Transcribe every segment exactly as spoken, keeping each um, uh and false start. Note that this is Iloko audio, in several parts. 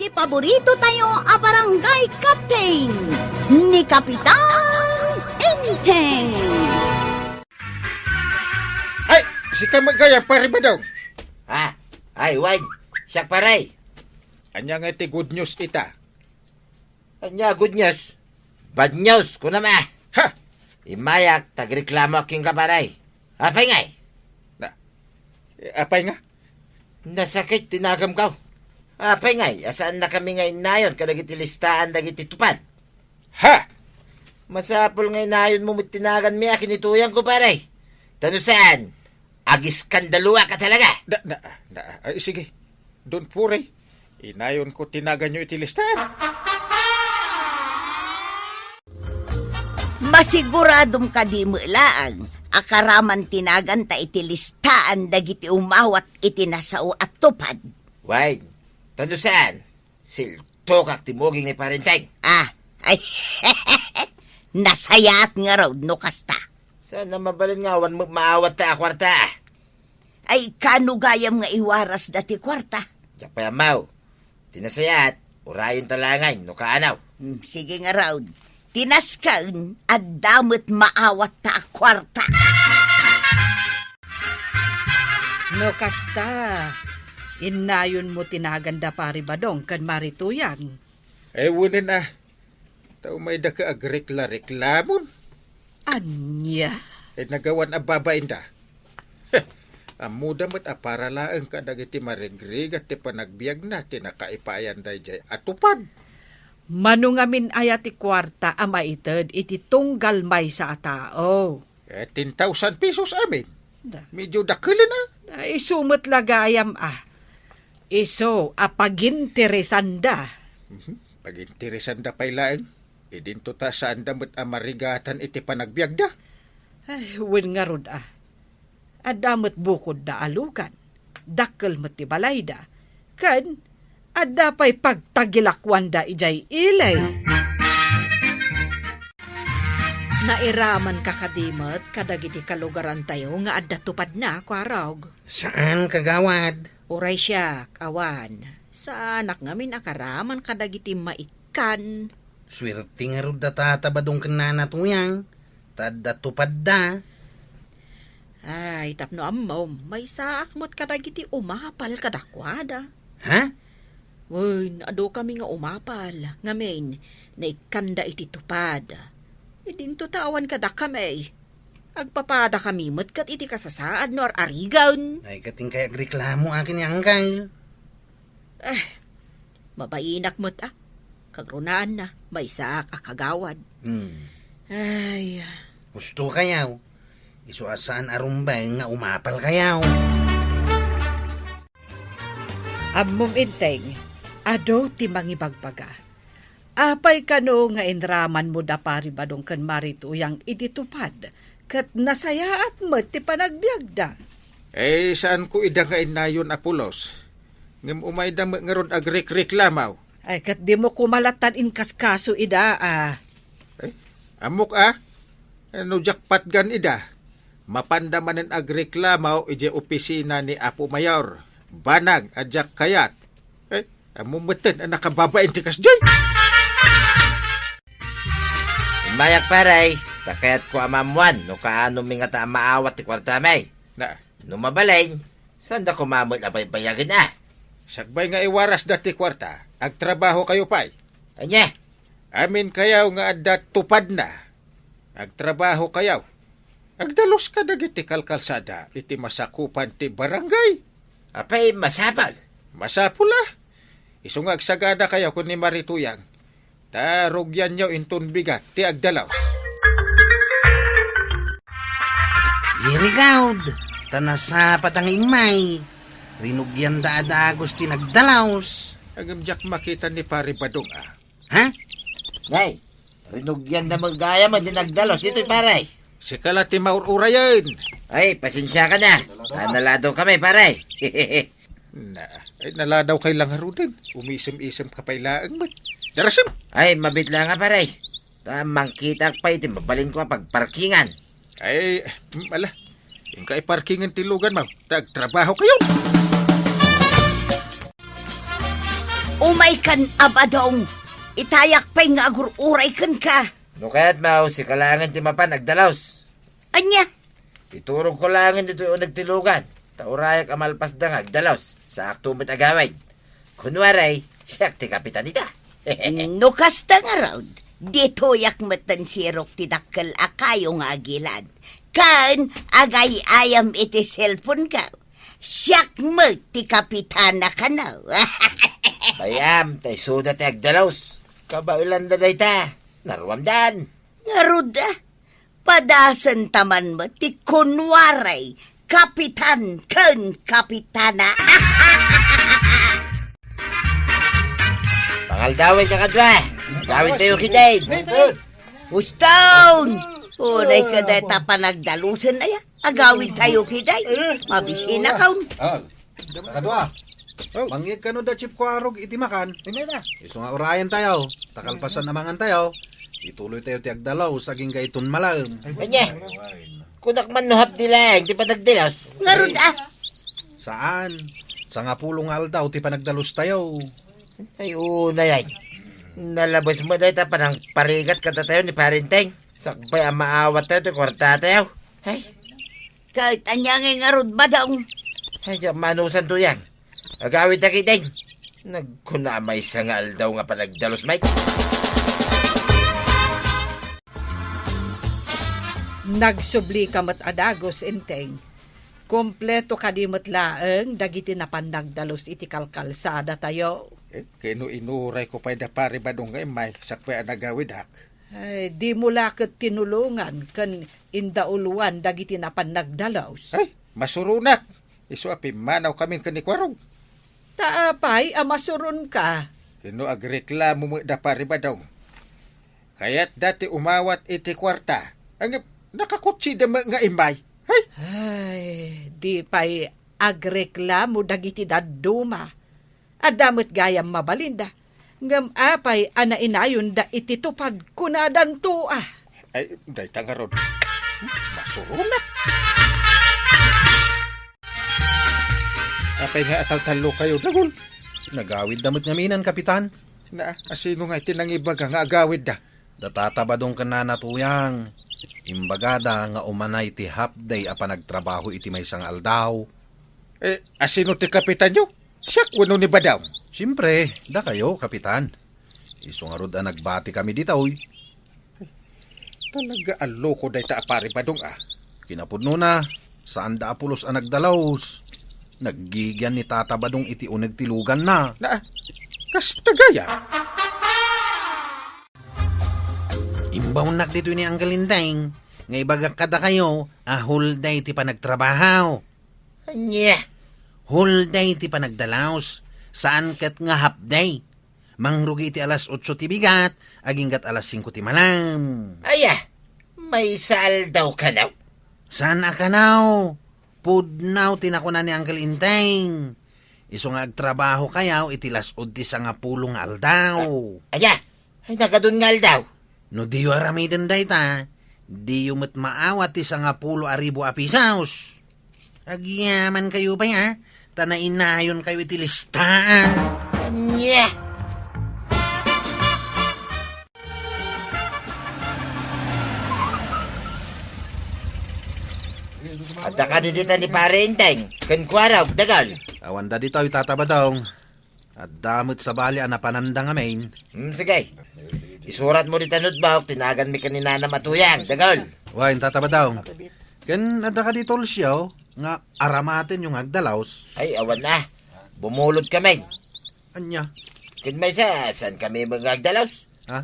Paborito tayo a barangay captain, ni Kapitan Enteng. Ay, sika met gayam, Pare Badong. Ah, ay, Wayne. Siak, pare. Ania nga ti good news ita? Ania good news? Bad news, kunam a. Ha? Immayak, ta agreklamoak kenka, pare. Apay ngay? Na, apay nga? Nasakit ti nagamko. Apay ngay, a saannakami nga innayon kadagiti listaan dagiti tupad? Ha? Masapul nga inayonmo met ti naganmi a kinituyangko, pare. Ta no saan, agiskandaluak a talaga. Da, na, na, ay, sige. Don't worry. Inayonko ti naganyo iti listaan. Masiguradom kadi met laeng a karaman ti naganta iti listaan dagiti umawat iti nasao a tupad? Wayne, ta no saan, siltokak ti muging ni Pare Enteng. Ah, ay, nasayaat ngarud no kasta. Saan a mabalin nga awan met maawatta a kuarta? Ay, kano gayam nga iwarasda ti kuarta? Diak pay ammo. Ti nasayaat, urayenta laeng no kaano. Hmm, sige ngarud. Ti nasken, adda met maawatta a kuarta. No kasta, innayonmo ti naganda Pare Badong ken Mari Tuyang. Ay, wen a. Ta umayda ket agrekla-reklamon. Ania? Ay, nagawan a babainda. Ammoda met a para laeng kadagiti marigrigat ti panagbiagna ti nakaipaayan daydiay a tupad. Mano ngamin aya ti kuarta a maited iti tunggal maysa a tao? Eh, ten thousand pesos amin. Da. Medyo dakelen a. Ah, isu met la gayam a. Isu a paginteresanda. Mhm. Paginteresanda pay laeng. Idinto ta saanda met a marigatan iti panagbiagda. Ay, wen ngarud a. Adda met bukodda a lugan. Dakkel met ti balayda. Ken adda pay pagtagilakuanda idiay ili. Nairamanka kadi met kadagiti kalugarantayo nga adda tupadna, Kuarog? Saan, kagawad. Uray siak, awan. Saanak ngamin a karaman kadagiti maikkan. Suerte ngarud da Tata Badong ken Nana Tuyang, ta adda tupadda. Ay, tapno ammom, maysaak met kadagiti umapal kadakuada. Ha? Wen, adu kami nga umapal, ngamin, naikkanda iti tupad. Idinto ta awan kadakami. Agpapada kami met ket iti kasasaad no ar-arigen. Ay, ket inkay agreklamo akin ni Angkay. Eh, mabainak met a. Kagrunaanna, maysaak a kagawad. Hmm. Ay. Husto kayaw. Isu a saan a rumbeng nga umapal kayaw. Ammom, Enteng, adu ti mangibagbaga. Apay kano nga inramanmo da Pari Badong ken Mari Tuyang iti tupad, ket nasayaat met ti panagbiagda? Eh, saanko ida nga innayon a pulos. Ngem umayda met ngarud agrekreklamo. Ay, ket dimo koma lattan inkaskaso ida, a. Eh, ammok a? No diak patgan ida, mapanda manen agreklamo idiay opisina ni Apo Mayor. Banag a diak kayat. Eh, ammom metten a nakababain ti kasdiay. Immayak, pare, ta kayatko a maammoan no kaanomi ngata a maawat ti kuartami. Na. No mabalin, saanda koma met a baybayagen a. Sakbay nga iwarasda ti kuarta, agtrabahokayo pay. Ania? Aminkayo nga adda tupadna. Agtrabahokayo. Agdalos kadagiti kalkalsada iti masakupan ti barangay. Apay, masapul? Masapul a. Isu nga agsaganakayo ken ni Mari Tuyang, ta rugianyo inton bigat ti agdalos. Very good. Ta nasapa ta nga immay. Rinugianda a dagus ti nagdalos. Ngem diak makita ni Pari Badong a. Ha? Nay, rinugianda met gayam ti nagdalos ditoy, pare. Sika la ti maur-urayen. Ay, pasensiakan a. Ta naladawkami, pare. Na, ay, naladawkay la ngaruden. Umisem-isemka pay laeng met. Darasem! Ay, mabiit la nga, pare. Ta mangkitaak pay iti mabalinko a pagparkingan. Ay, mm, ala. Inka iparkingen ti luganmo. Ta agtrabahokayo. Umaykan a, Badong, itayak pay nga agur-uray kenka. No kayatmo, sika laengen ti mapan agdalus. Ania? Iturogko laengen ditoy uneg ti lugan, ta urayak a malpasda nga agdalus, saakto met agawid. Kunwari, siak ti kapitan ita. No kasta ngarud, ditoyak metten sirok ti dakkel a kayo nga agilad. Ken agay-ayam iti cellphone-ko. Siak met ti kapitana kano. Bay-am, ta isuda ti agdalus. Kabaelanda dayta. Naruamdan. Ngarud, a, padasenta man met ti kunwaray kapitan ken kapitana. Pangaldawen ka kadua. Agawidtayo ketdin. Uston! Unay ka dayta panagdalusen aya. Agawidtayo ketdin. Mabisinakon. Ah, kadua. Oh. Mangyeg kano da Chief Kuarog iti makan. Isu nga urayantayo, ta kalpasan a mangantayo, ituloytayo ti agdalus agingga iton malem. Ania? Kunak man no half day laeng ti panagdalus. Ngarud, a. Saan. Sangapulo nga aldaw ti panagdalustayo. Ay, unay, ay. Nalabes met dayta panangparigat kadatayo ni Pare Enteng. Sakbay a maawattayo ti kuartatayo. Ay. Ket ania ngay ngarud, Badong? Ay, diak manusan, Tuyang. Agawidta ketdin. Nagkuna a maysa nga aldaw nga panagdalus met. Nagsublika met a dagus, Enteng. Kompleto kadi met laeng dagiti napan nagdalus iti kalkalsadatayo? Eh, ket no inurayko pay da Pare Badong nga immay, sakbay a nagawidak. Ay, dimo la ket tinulongan ken indauloan dagiti napan nagdalus. Ay, masuronak! Isu a pimmanawkamin ken ni Kuarog. Ta apay a masuronka? Ket no agreklamo met da Pare Badong. Kayatda ti umawat iti kuarta. Ngem nakakutsida met nga immay. Hay! Ay, di pay agreklamo dagiti dadduma. Adda met gayam mabalinda. Ngem apay a nainayonda iti tupad, kunadanto a. Ay, dayta ngarud. Masuronak. Apay nga ataltallokayo, Dagul? Nagawidda met ngamin, Kapitan. Na, asino nga iti nangibaga nga agawidda? Da Tata Badong ken Nana Tuyang. Imbagada nga umanay ti half day a panagtrabaho iti maysa nga aldaw. Eh, asino ti kapitanyo? Siak wenno ni Badong? Siempre, dakayo, Kapitan. Isu ngarud a nagbatikami ditoy. Talaga a loko dayta a Pare Badong, a. Kinapudnona, saanda a pulos a nagdalus. Naggigian ni Tata Badong iti uneg ti luganna. Na, kasta gayam. Imbawnak ditoy ni Uncle Enteng nga ibagak kadakayo a whole day ti panagtrabaho. Ania? Whole day ti panagdalus. Saan ket nga half day. Mangrugi iti alas otso ti bigat, aginggat alas singko ti malem. Aya, maysa aldaw kano? Saan a kano? Pudno ti nakuna ni Uncle Enteng. Isu nga agtrabahokayo iti las-ud ti sangapulo nga aldaw. Aya, ay nagadun nga aldaw. No diyo aramiden dayta, diyo met maawat ti sangapulo a ribu a pisos. Agyamankayo pay, a, ta nainayonkayo iti listaan. Ania? Adda kadi dita ni Pare Enteng ken Kuarog, Dagul? Awanda ditoy, Tata Badong. Adda met sabali a napananda ngamin. Hmm, sige. Isuratmo dita notebook ti naganmi ken ni Nanam a Tuyang, Dagul. Wen, Tata Badong. Ken adda kadi toolsyo nga aramatenyo nga agdalus? Ay, awan a. Bumulodkamin. Ania? Ken maysa, saankami met nga agdalus? Ha?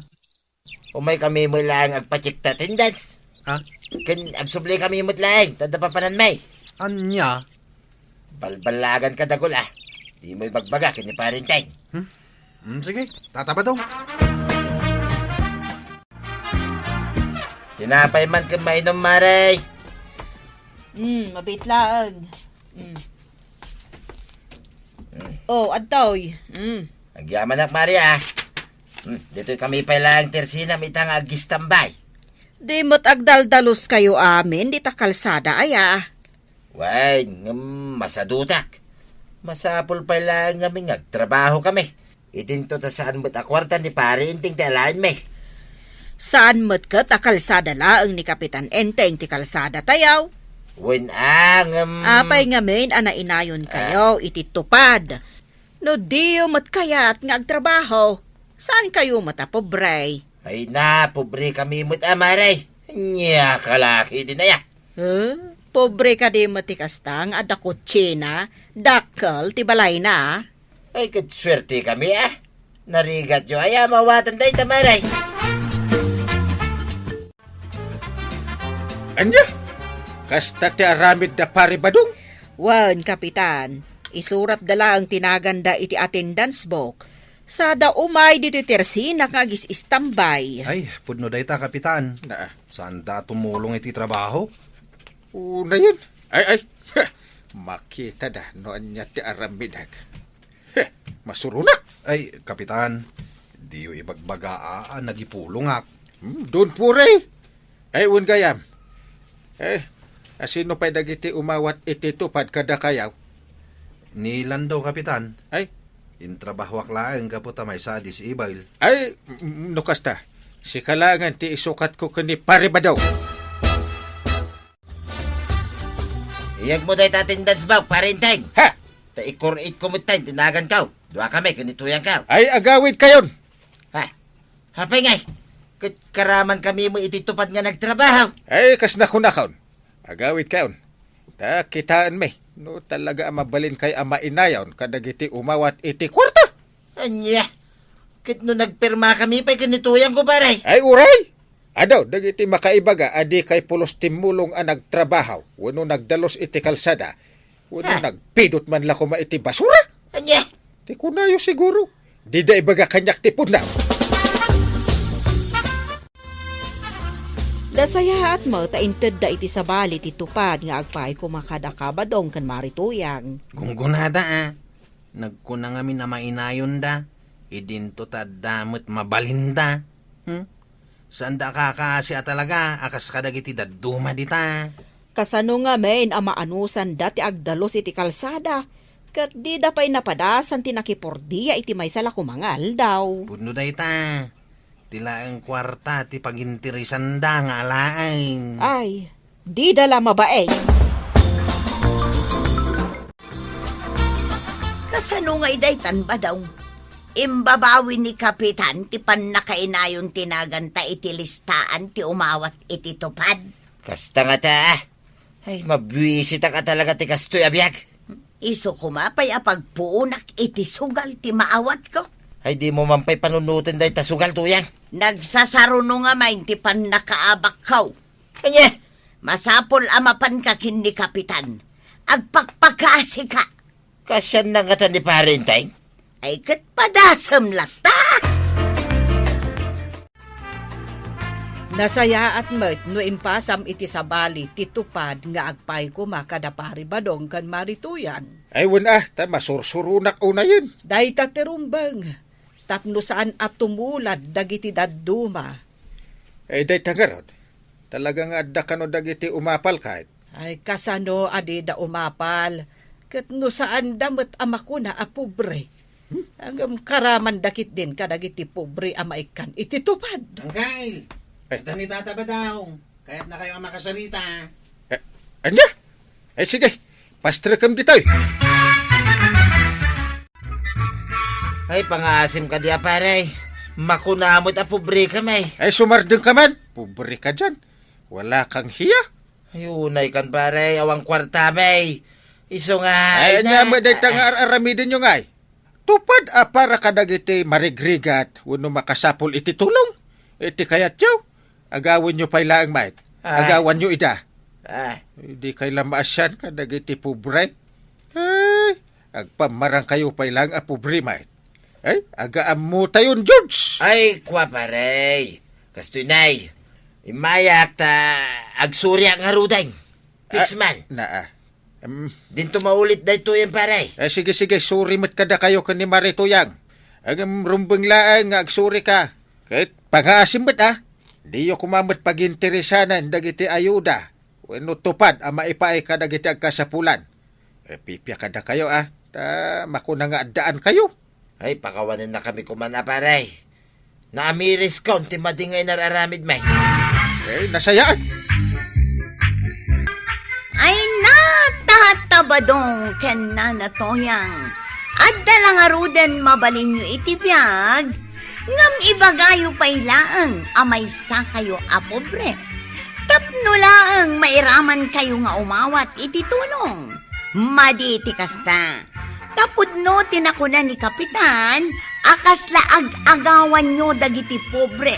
Umaykami met laeng agpa-check ti attendance. Ha? Ken agsublikami met laeng ta adda papananmi. Ania? Balballaaganka, Dagul, a. Dimo ibagbaga ken ni Pare Enteng. Hmm? Hmm, sige, Tata Badong. Tinapay man ken mainum, Mare. Hmm, mabiit laeng. Hmm. Hmm. Oh, adtoy. Hmm. Agyamanak, Mare, a. Hmm, ditoykami pay laeng ti arsinam ita nga agistambay. Di met agdaldaluskayo amin dita kalsada, aya? Wen, ngem masadutak. Masapul pay laeng ngamin nga agtrabahokami. Idinto ta saan met a kuarta ni Pare Enteng ti alaenmi. Saan met ket a kalsada laeng ni Kapitan Enteng ti kalsadatayo. Wen a, ngem Apay ngamin a nainayon kayo iti TUPAD? No diyo met kayat nga agtrabaho, saan kayo met a pobre? Ay na, pobre kami met a, Mare. Ania, kalaki din aya. Eh, pobre kadi met ti kasta nga adda kutsina, dakkel ti balayna. Ay, ket suerte kami, ah. Narigatyo aya a mawatan dayta, Mare. Ania? Kasta ti aramid da Pare Badong? Wen, Kapitan. Isuratda laeng ti naganda iti attendance book. Sada umay ditoy tersinak nga agis-istambay. Ay, pudno dayta, Kapitan. Naa. Saanda a tumulong iti trabaho? Unayen. Ay, ay. Makitada no ania ti aramidak. Heh, masuronak. Ay, Kapitan, diyo ibagbaga a, a nagipulongak. Hmm, don pure. Ay, wen gayam. Eh, asino pay dagiti umawat iti TUPAD kadakayo? Ni Lando, Kapitan. Ay? Intrabahoak laeng gapu ta maysa a disable. Ay, m-, no kasta, sika laengen ti isukatko ken ni Pare Badong. Iyegmo dayta attendance book, Pare Enteng. Ha? Ta ikur-itko met ti naganko. Dua kami ken ni Tuyangko. Ay, agawidkayon. Ha? Apay ngay? Ket karaman kami met iti TUPAD nga nagtrabaho. Ay, kas nakunakon. Agawidkayon. Ta kitaenmi, no talaga a mabalinkayo a mainayon kadagiti umawat iti kuarta. Ania? Ket no nagpirma kami pay ken ni Tuyangko, pare? Ay, uray! Adu dagiti makaibaga a dikay pulos timmulong a nagtrabaho wenno nagdalus iti kalsada wenno Ha? nagpidot man la koma iti basura. Ania? Ti kunayo siguro, dida ibaga kaniak ti pudno. Nasayaat met ta intedda iti sabali ti TUPAD nga agpaay koma kadakayo Badong ken Mare Tuyang. Gunggonada, a. Nagkuna ngamin a mainayonda, idinto ta adda met mabalinda. Hmm? Saanda a kakaasi a talaga a kas kadagiti dadduma dita. Kasano ngamin a maanusanda ti agdalus iti kalsada, ket dida pay napadasan ti nakipurdia iti maysa la koma nga aldaw? Pudno dayta, ti laeng kuarta ti paginteresanda nga alaen. Ay, dida la mabain. Kasano ngay daytan, Badong? Imbabawi ni Kapitan ti pannakainayon ti naganta iti listaan ti umawat iti TUPAD? Kasta ngata, a. Ay, mabuisitak a talaga ti kastoy a biag. Isu koma pay a pagpuonak iti sugal ti maawatko. Ay, dimo man pay panunoten dayta sugal, Tuyang. Nagsasaruno ngamin ti pannakaabakko. Ania? Masapul a mapanka ken ni Kapitan. Agpakpakaasika. Kaasianna ngata ni Pare Enteng? Ay, ket padasem latta. Nasayaat met no impasam iti sabali ti TUPAD nga agpaay koma kada Pare Badong ken Mare Tuyang. Ay, wen a, ta masursuronak unayen. Dayta ti rumbeng. Tapno saan a tumulad dagiti dadduma. Eh, dayta ngarud, talaga nga adda kano dagiti umapal kayat? Ay, kasano a dida umapal? Ket no saanda met a makuna a pobre. Hmm? Ngem karamanda ketdin kadagiti pobre a maikkan iti TUPAD. Angkel! Eh. Adda ni Tata Badong. Kayatna kayo a makasarita. Eh, ania? Eh, sige. Pastrekem ditoy. Ay, pangaasim kadi a, pare. Makuna met a pobre kami. Ay, sumardeng ka man. Pobre ka diyan. Wala kang hiya. Ay, unay kan, pare. Awan kuarta, bay. Isu nga, Ay, ay, ania na, met dayta nga ar-aramiden yo ngay? TUPAD a para kadagiti marigrigat wenno makasapul iti tulong. Iti kayatyo, agawenyo pay laeng met. Ah. Agawanyo ida. Ah. Di kay la maasian kadagiti pobre. Ay, agpammarangkayo pay laeng a pobre met. Ay, agaammotayon, George! Ay, kua, pare. Kastoy, nay. Immayak ta agsuriak ngaruden. Fix man. Ah, naa. Em. Dinto maulit daytoyen, pare. Eh, sige, sige, suri met kadakayo ken ni Mare Tuyang. Ngem rumbeng laeng nga agsurika. Ket pangaasim met, a. Diyo koma met paginteresanen dagiti ayuda wenno TUPAD a maipaay kadagiti agkasapulan. Eh, pipia kadakayo, a. Ta makuna nga addaankayo. Ay, pakawanennakami koma a, pare. Naamiriskon ti madi nga inar-aramidmi. Eh, nasayaan. Ay, natatabadong ken nanatoyang. Adda la ngaruden mabalinyo iti biag, ngem ibagayo pay laeng a maysakayo a pobre. Tapno laeng mairamankayo nga umawat iti tulong. Madi ti kasta. Ta pudno ti nakuna ni Kapitan a kasla ag-agawanyo dagiti pobre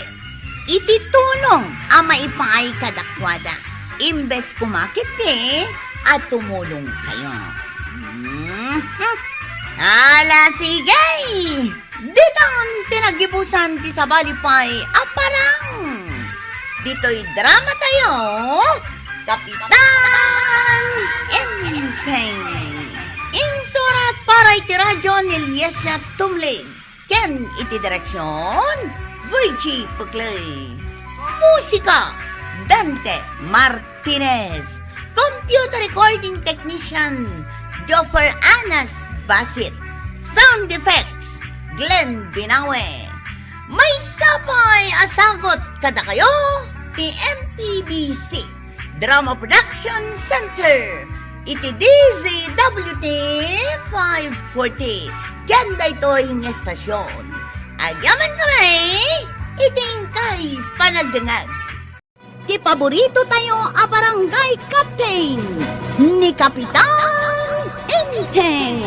iti tulong a maipaay kadakuada, imbes koma ketdi a tumulongkayo. Mhm. Ala, sige! Ditan ti naggibusan ti sabali pay a parang. Ditoy drama tayo, Kapitan Enteng. Insurat para iti radyo ni Liesia Tumlig. Ken iti direksyon, Virgie Puclay. Musika, Dante Martinez. Computer recording technician, Joffer Anas Basit. Sound effects, Glenn Binawe. Maysa pay a sagut kadakayo ti M P B C Drama Production Center iti D Z W T five forty. Ken daytoy nga estasyon, agyamankami iti inkay panagdengngeg. Ti paborito tayo a barangay captain, ni Kapitan Enteng.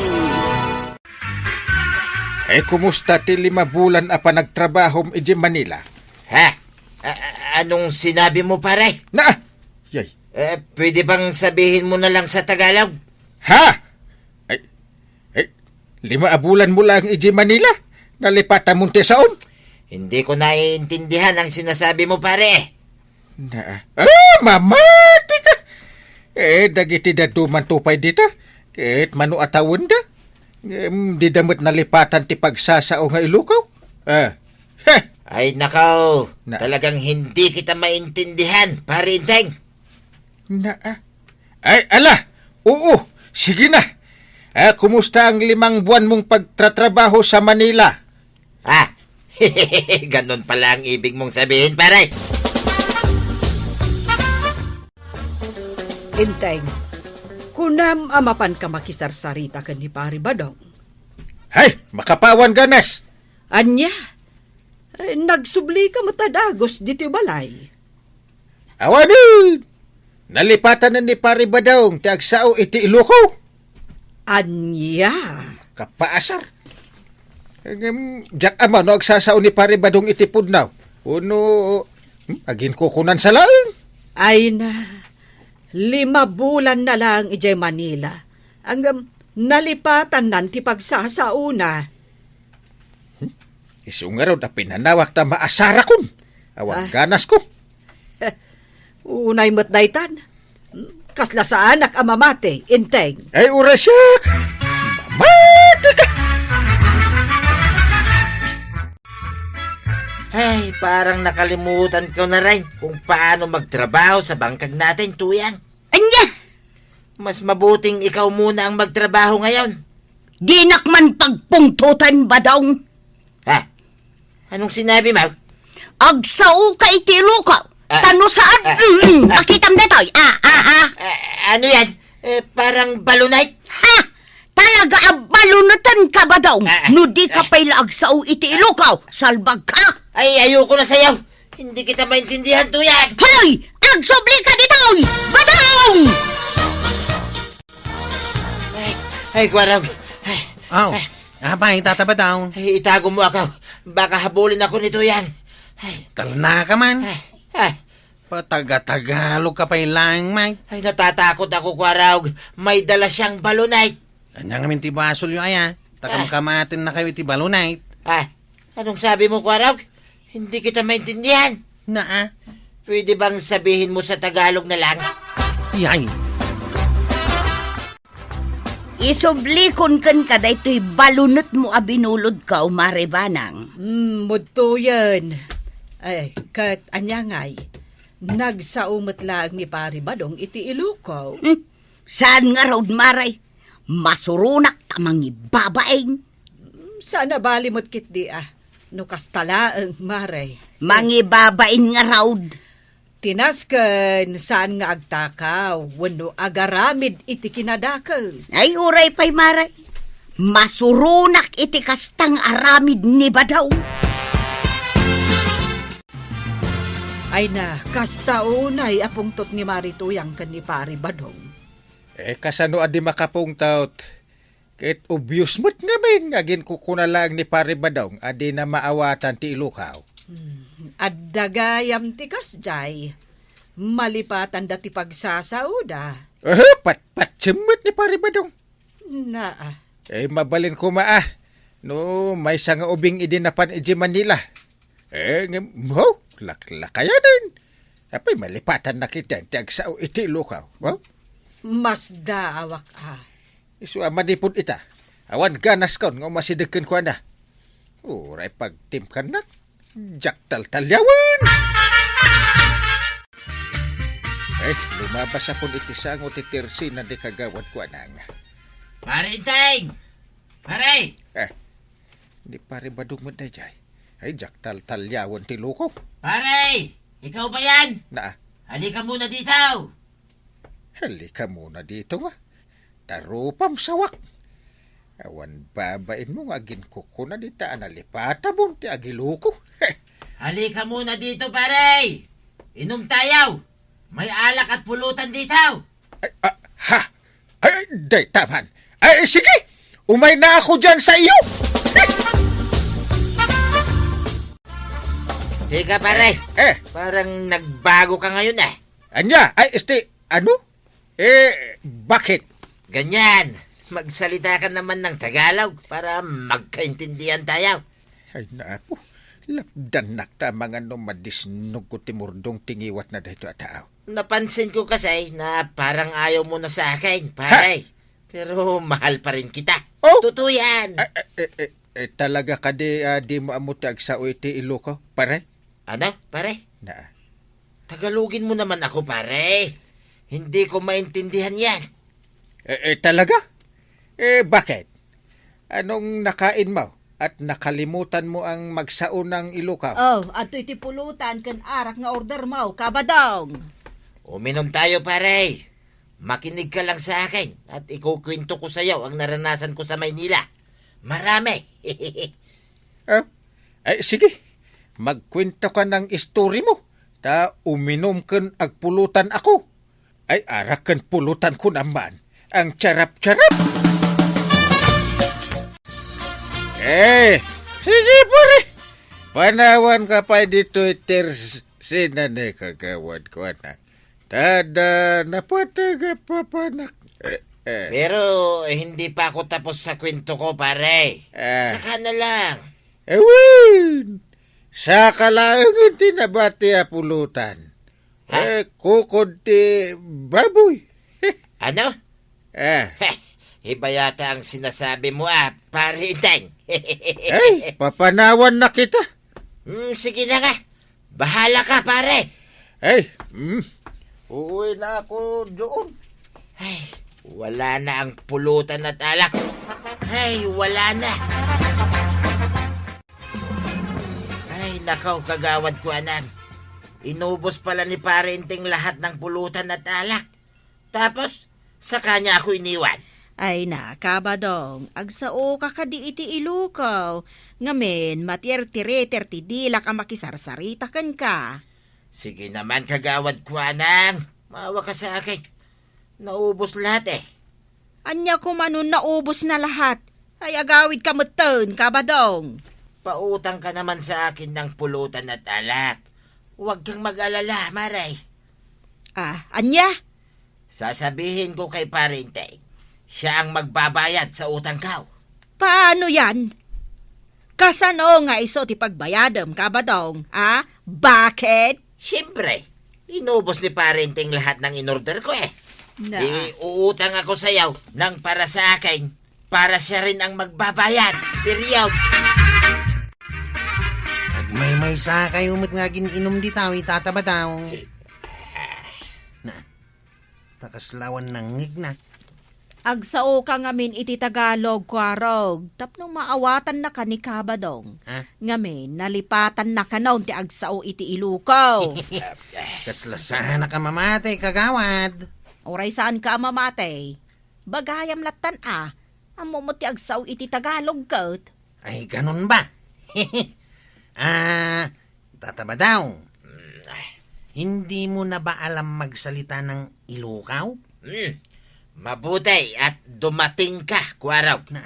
Eh, kumusta ti lima bulan a panagtrabahom idiay Manila? Ha? A-, a-, anong sinabi mo, pare? Na! Yay. Eh, pwede bang sabihin mo na lang sa Tagalog? Ha? Ay, ay, lima a bulan mo lang idiay Manila? Nalipatan mo ti saom? Hindi ko naiintindihan ang sinasabi mo, pare. Na, ah, mamati ka! Eh, dagiti dadduma pay dita, ket mano a tawenda? Ngem dida met nalipatan ti pagsasao nga Ilocao? Ah, heh! Ay, nakaw! Na- Talagang hindi kita maintindihan, Pare Enteng. Na, ah. Ay, ala! Oo, sige na! Ah, kumusta ang limang buwan mong pagtatrabaho sa Manila? Ah, ganun pala ang ibig mong sabihin, pare. Enteng, kunam a mapanka makisarsarita ken ni Pari Badong. Hay, makapawan ganas! Ania? Eh, nagsublika met a dagus ditoy balay. Awanen! Nalipatan ni Pari Badong ti agsao iti Ilocao. Ania? Kapaasar. Ngem, diak ammo no agsasao ni Pari Badong iti pudno. Wenno, hmm, aginkukunan sa laeng. Ay na, lima bulan na lang idiay Manila. Ngem, nalipatannan ti pagsasaona. Hmm? Isu ngarud a pinanawak ta maasarakon. Awan Ah. ganasko. Unay met daytan. Kasla saanak a mamati, Enteng. Ay, urasyak! Mamati ka! Ay, parang nakalimutan ko na rin kung paano magtrabaho sa bangkag natin, Tuyang. Anya? Mas mabuting ikaw muna ang magtrabaho ngayon. Dinak man pagpungtotan, Badong. Ha? Anong sinabi mo? Agsao ka iti Ilocao. Ah. Tano saan? Ah. Mm, ah. Makitam detoy. Ah, ah, ah. Ah, ano yan? Eh, parang balonite? Ha? Talaga a baloniten ka, Badong. Ah, ah. No di ka Ah. pay la agsao iti Ilocao, salbag ka. Ay, ayoko na sayaw. Hindi kita maintindihan, Tuyang. Hoy! Agsubli ka ditoy! Badong! Ay, ay, Kuarog. Ay, Aw, ay. Apay, Tata Badong. Ay, itago mo ako. Baka habulin ako ni Tuyang. Ay. Talna ka man. Ay, ay. Pataga-Tagalog ka pay laeng, Mike. Ay, natatakot ako, Kuarog. May dala siyang balonite. Anya ngamin ti basolyo, aya? Ah. Takamkamatenna kayo iti balonite. Ah, anong sabi mo, Kuarog? Hindi kita maintindihan. Naa? Pwede bang sabihin mo sa Tagalog na lang? Yay! Isublikon kenka daytoy balonetmo a binulodko, Mare Banang. Hmm, mudtoyen. Ay, ket ania ngay? Nagsao met laeng ni Pari Badong iti Ilocao. Hmm, saan ngarud, Mare? Masuronak ta mangibabain. Saan a bali met ketdi a no kasta laeng, Mare. Mangibabain ngarud. Ti nasken, saan nga agtakaw wenno agaramid iti kinadakes. Ay, uray pay, Mare. Masuronak iti kasta nga aramid ni Badong. Ay na, kasta unay a pungtot ni Mare Tuyang ken ni Pare Badong. Eh, kasano a di makapungtot? Ket obvious met ngamin nga aginkukuna laeng ni Pare Badong a dina maawatan ti ilukaw. Hmm, adda gayam ti kasdiay. Malipatanda ti pagsasaoda. Eh, patpatsem met ni Pare Badong. Naa. Eh, mabalin koma a. No, maysa nga ubing idi napan idiay Manila. Eh, ngem, mo, laklakayanen. Apay, malipatannak iti agsao iti ilukaw. Wow? Masdaawak a. Isu a manipud ita. Awan ganaskon nga umasideg kenkuana. Uray pagtimkannak, diak taltaliawen. Eh, lumabas a pon iti sango ti tersina ni kagawad kuana nga. Pare Enteng! Pare! Eh, ni Pare Badong met daydiay. Ay, diak taltaliawen ti ilukaw. Pare! Ikaw ba yan? Naa. Halika muna dito! Halika muna dito nga. Tarupam sawak. Awan babainmo nga aginkukuna dita a nalipatamon ti agiluko. Halika muna dito, pare! Inom tayo! May alak at pulutan dito! Ay, ah, ha? Ay, ay, dayta man. Ay, sige! Umay na ako dyan sa iyo! Teka, pare. Eh. Parang nagbago ka ngayon, eh. Anya? Ay, este, ano? Eh, bakit? Ganyan. Magsalita ka naman ng Tagalog para magkaintindihan tayo. Ay, naapo. Lapdannak ta mangano madisnog ko ti murdong ti ngiwat na daytoy a tao. Napansin ko kasi na parang ayaw mo na sa akin, pare. Ha? Pero mahal pa rin kita. Oh? Totoo yan. Eh, eh, eh, eh, eh, talaga kadi, ah, di mo ammo ti agsao iti ilukaw, pare? Ano, pare? Naa. Tagalogin mo naman ako, pare. Hindi ko maintindihan yan. Eh, eh, talaga? Eh, bakit? Anong nakain mo at nakalimutan mo ang magsao ng ilukaw? Oh, adtoy ti pulutan ken arak nga order mo, Kabadong. Uminom tayo, pare. Makinig ka lang sa akin at ikukwento ko sa'yo ang naranasan ko sa Maynila. Marami. Ah? Ay, sige. Magkwento ka ng istori mo. Ta uminom ken agpulutan ako. Ay, arak ken pulutan ko naman. Ang charap-charap! Eh, sige, pare. Panawan ka pa dito, tersina ni kagawad kuana. Tada, napatag a papanak. Eh, eh. Pero, eh, hindi pa ako tapos sa kwento ko, pare. Ah. Saka na lang. Ewan! Saka laeng ti nabati a pulutan. Ha? Eh, kukod ti baboy. Ano? Eh. Heh, iba yata ang sinasabi mo, ah, pare Enteng. Ay, papanawan na kita. Hmm, sige na nga. Bahala ka, pare. Ay, hmm. Uuwi na ako doon. Ay, wala na ang pulutan at alak. Ay, wala na. Ay, nakaw, kagawad kuana. Inubos pala ni Pare Enteng lahat ng pulutan at alak. Tapos, saka niya ako iniwan. Ay na, Kabadong, agsaoka kadi iti ilukaw. Ngamin, matiertireter ti dilak a makisarsarita kenka. Sige naman, kagawad kuana. Maawa ka sa akin. Naubos lahat, eh. Ania koma no naubos na lahat? Ay, agawid ka metten, Kabadong. Pautang ka naman sa akin ng pulutan at alak. Huwag kang mag-alala, Mare. Ah, ania? Sasabihin ko kay Pare Enteng, siya ang magbabayad sa utang ko. Paano yan? Kasano nga isu ti pagbayadem, Kabadong, a? Bakit? Siyempre, inubos ni Pare Enteng lahat ng inorder ko, eh. Na. Di uutang ako sayaw nang para sa akin, para siya rin ang magbabayad. Period. Agmaymaysa kayo met nga agin-inom dita, Tata Badong. Na, ta kasla awan nangngegna. Agsaoka ngamin iti Tagalog, Kuarog, tapno maawatannaka ni Kabadong. Ha? Ngamin, nalipatannakanon ti agsao iti Ilocos. Kasla saanaka mamati, kagawad. Uray saanka a mamati. Bagayam lattan a, ammo met ti agsao iti Tagalog ket. Ay, ganun ba? Ah, Tata Badong, mm, ay, hindi mo na ba alam magsalita ng Ilocao? Hmm, mabuti at dumating ka, Kuarog. Na?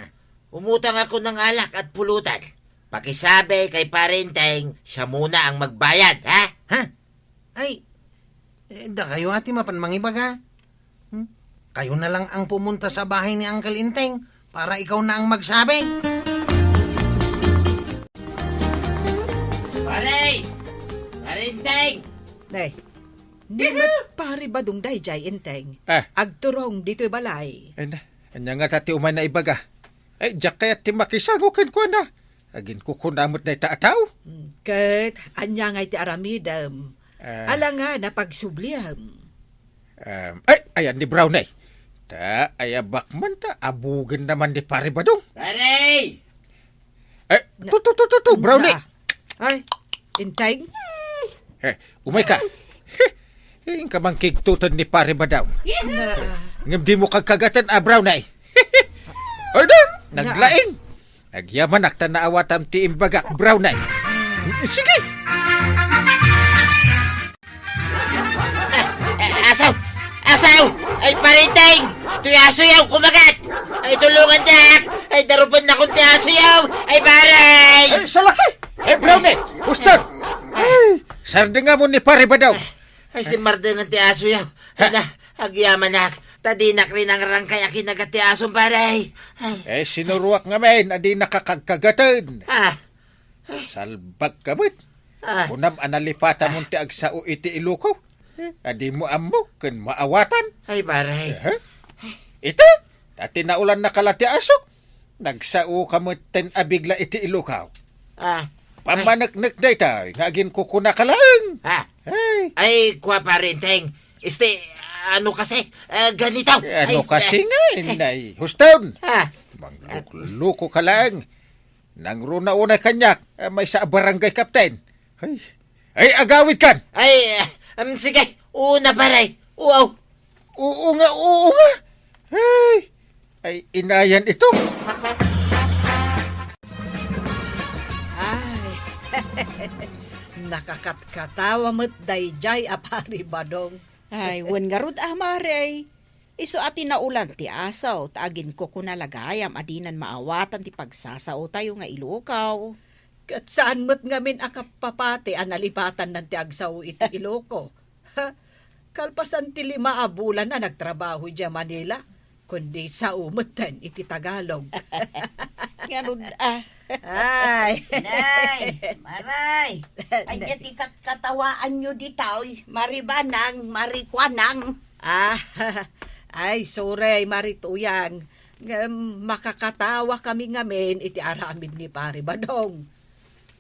Umutang ako ng alak at pulutan. Pakisabi kay Parenteng siya muna ang magbayad, ha? Ha? Ay, eh, dakayo a ti mapan mangibaga. Hmm? Kayo na lang ang pumunta sa bahay ni Uncle Enteng para ikaw na ang magsabi. Pare! Pare Enteng! Nay, ni met Pare Badong daydiay, Enteng. Ah. Agturong ditoy balay. Ay na, ania ngata ti umay naibaga? Ay, diak kayat ti makisango kenkuana. Aginkukuna met dayta a tao. Mm, ket ania ngay ti aramidem? Ah. Ala nga napagsubliem? Em, ay, ayan ni Brownie. Ta, ayabak man ta, abugen naman ni Pare Badong. Pare! Eh, Na- tu, tu, tu, tu, tu, Brownie. Na- Ay, Enteng. Eh, umay ka. Inka man kigtutan ni Pare Badong. Na- Ngem di mo kagkagatan a Brownie. Ay, na, Na- naglaing. Agyamanak ta naawatam ti imbagak, Brownie. Sige. Eh, asaw! Asaw! Ay, Parenteng! Toy asoyaw, kumagat! Ay, tulungan dak! Ay, darupan nakon ti asoyaw! Ay, Pare! Ay, salaki! Ay, Brownie! Uston! Ay, sardengam ni Pare Badong. Ay, simmardengan ti asoyaw. Ha? Ala, agyamanak. Ta dinak rinangrangkay a kinagat ti asom, Pare. Ay. Eh, sinuruak ngamin a dinaka kagkagatan. Ah. Salbag ka met. Ah. Kunam a nalipatamon ti agsao iti Ilocao. A dimo ammo ken maawatan. Ay, Pare. Aha. Ita, ta tinaulannaka la ti asok. Nagsaoka metten a bigla iti Ilocao. Ah. Pammaneknek daytoy nga aginkukunaka laeng. Ah. Ay. Ay, kua, Parenteng. Este, ano kasi? Ah, ganito. Eh, ano Ay, kasi eh. Nga, inay? Huston! Ah. Manglukluko ka laeng. Nangruna unay kaniak, eh, maysa a barangay captain. Ay. Ay, agawid kan! Ay, ah, um, sige. Una, Pare. Wow. Oo nga, oo nga. Ay, ay, inayan ito. Ay, nakakatkatawa met daydiay a Pare Badong. Ay, wen ngarud a, Mare. Isu a tinaulan ti aso, ta aginkukuna la gayam a dinan maawatan ti pagsasaotayo nga Ilocao. Ket saan met ngamin a kapapati a nalipatannan ti agsao iti Ilocao. Ha? Kalpasan ti lima a bulan a nagtrabaho idiay Manila, kundi sao metten iti Tagalog. Ngarud a. Ay. Nay, Maray, ania ti katkatawaanyo ditoy, Mari Banang, Mari Kuanang? Ah, ay, sorry, Mari Tuyang. Ngem makakatawa kami ngamin iti aramid ni Pari Badong.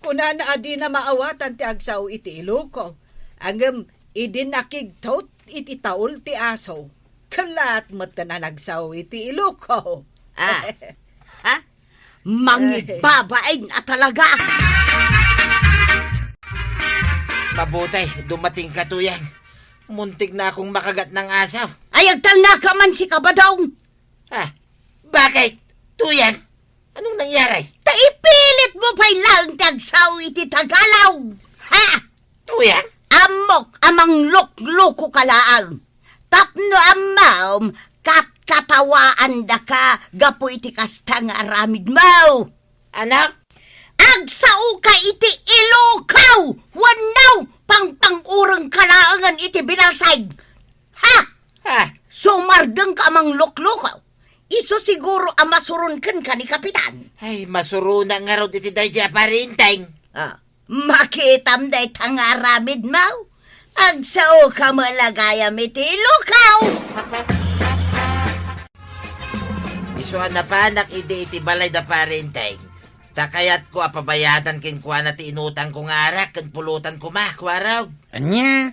Kunana a dina maawatan ti agsao iti Ilocao. Ngem idi nakigtot iti taul ti aso, kellat metten a nagsao iti Ilocao. Ah. Ha? Mangibabain a talaga! Mabuti, dumating ka, Tuyang. Muntik na akong makagat ng aso. Ay, agtalna ka man, si Kabadong! Ah, bakit? Tuyang, anong nangyari? Ta ipilit mo pay laeng ti agsao iti Tagalog! Ha? Tuyang? Ammok a manglukloko ka laeng. Tapno ammom, katkatawaandaka gapu iti kasta nga aramidmo. Ano? Agsaoka iti Ilocao wenno pangpang-urengka laengen iti binalsig. Ha? Ha? Sumardengka a manglukloko. Isu siguro a masuron kenka ni Kapitan. Ay, masuronak ngarud iti daydiay a Pari Enteng. Ah, makitam dayta nga aramidmo. Agsaoka met la gayam iti Ilocao. Isu a napanak idi iti balay da Pari Enteng, ta kayatko a pabayadan kenkuana ti inutangko nga arak ken pulutan koma, Kuarog. Ania?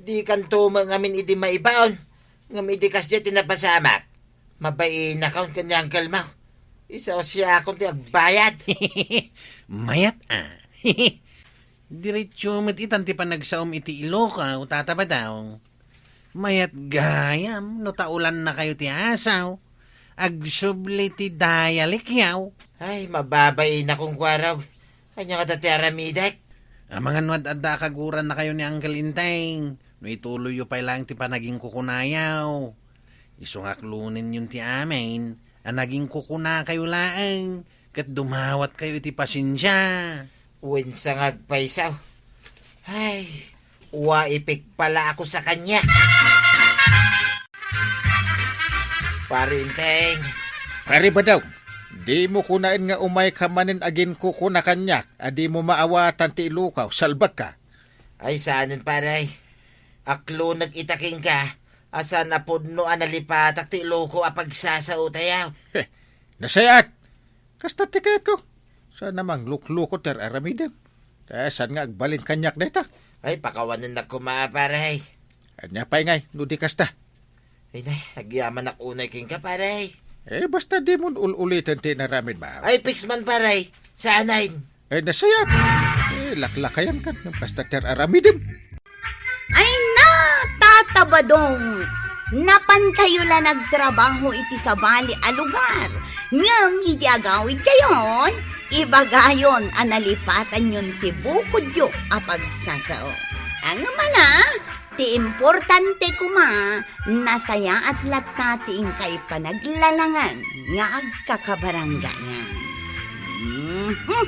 Dikanto met ngamin idi maibaon, ngem idi kasdiay ti napasamak, Mabainakon ken ni Uncle Mau. Isu siakon ti agbayad. Mayat a. Diretso met itan ti panagsaom iti Ilocao, Tata Badong. Mayat gayam no taulannakayo ti asaw. Agsubli ti dayalekyaw. Ay, mababainakon, Kuarog. Ania ngata ti aramidek? Amangan no ad-adda a kagurannakayo ni Uncle Enteng, no ituloyyo pay laeng ti panagingkukunayaw. Isu nga aklonenyon ti amin a nagingkukunakayo laeng ket dumawatkayo iti pasensia. Wen sa nga agpaysaw. Ay, wa ipikpala ako sa kaniak. Pare Enteng. Pare Badong, dimo kunaen nga umayka manen aginkukuna kaniak a dimo maawatan ti Ilocao, salbagka. Ay, saanen, pare. Aklonek ita kenka, a saan a pudno a nalipatak ti Ilocao a pagsasaotayaw. Heh, nasayaat. Kasta ti kayatko. Saan a mangluklukot ti ar-aramidem. Ta saan nga agbalin kaniak dayta? Ay, pakawanennak koma, pare. Ania pay ngay, no di kasta? Ay, nay, agyamanak unay kenka, pare. Eh, basta dimon ul-uliten ti inaramidmo. Ay, fix man, pare. Saanen. Eh, nasayaat. Eh, laklakayankan ngem kasta ti ar-aramidem. Ay na, Tata Badong! Napankayo la nagtrabaho iti sabali a lugar. Ngem iti agawidkayon, ibagayon a nalipatanyon ti bukodyo a pagsasao. Ngem ala, ti importante koma, nasayaat latta ti inkay panaglalangan nga agkakabaranggayan. Mhm.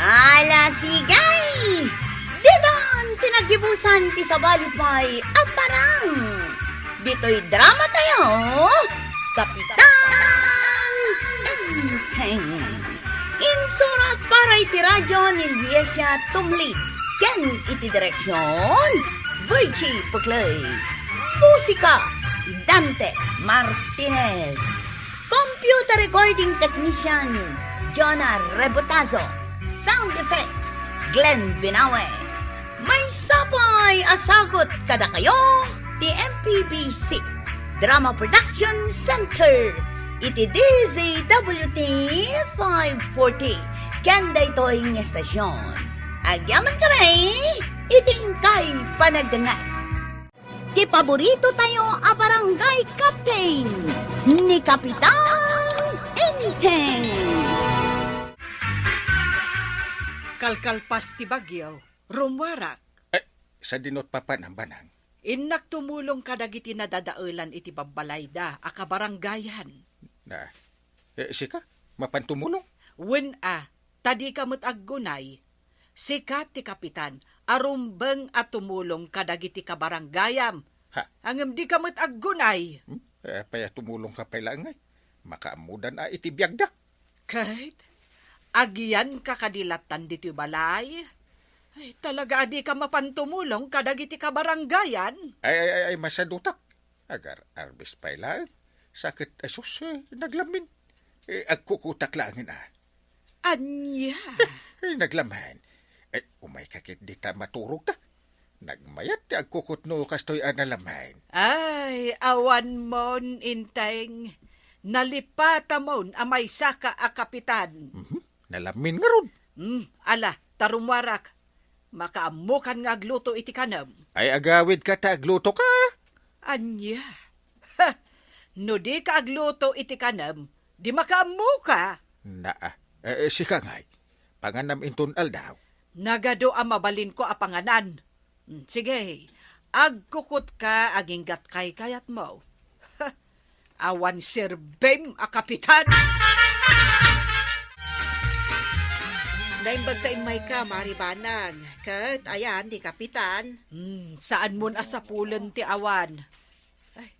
Ala, sige! Ditan ti naggibusan ti sabali pay a parang. Ditoy drama tayo, Kapitan Enteng. Insurat para iti radyo ni Liesia Tumlid ken iti direksyon, Virgie Puclay. Musika, Dante Martinez. Computer recording technician, Jonah Rebotazo. Sound effects, Glenn Binawe. Maysa pay a sagut kadakayo ti M P B C Drama Production Center iti D Z W T five forty ken daytoy nga estasyon. Agyamankami iti inkay panagdengngeg. Ti paborito tayo a barangay captain, ni Kapitan Enteng. Kalkalpas ti bagyo, rummuarak. Eh, sadino ti papanam, Banang? Innak tumulong kadagiti nadadaelan iti babbalayda a kabarangayan. Na, eh, sika? Mapan tumulong? Wen a, ta dika met aggunay. Sika ti kapitan a rumbeng a tumulong kadagiti kabarangayam. Ha? Ngem dika met aggunay. Hmm? Eh, apay a tumulongka pay laeng, ay? Makaammodan a iti biagda. Ket agianka kadi lattan ditoy balay? Ay, talaga a dika mapan tumulong kadagiti kabarangayan? Ay, ay, ay, ay, masadutak. Agar-arbes pay laeng. Sakit, asus, eh, naglamin. Eh, agkukutak laengen, ah. Ania? Eh, naglamin. Eh, umayka ket dita maturogta. Nagmayat ti agkukot no kastoy a nalamin. Ay, awanmon, Enteng. Nalipatamon a maysaka a kapitan. Mhm. Nalamin ngarud. Hmm, ala, ta rummuarak. Makaammokan nga agluto iti kanem. Ay, agawidka ta aglutoka. Ania? Ha! No dika agluto iti kanem, di makaammoka. Naa. Eh, eh, sika ngay. Panganam inton aldaw. Nagadu a mabalinko a panganan. Hmm, sige, agkukotka aginggat kaykayatmo. Awan serbem a kapitan! Naimbag ta immayka, Mari Banag. Ket ayan, ni kapitan. Hmm, saanmon a sapulen ti awan. Ay,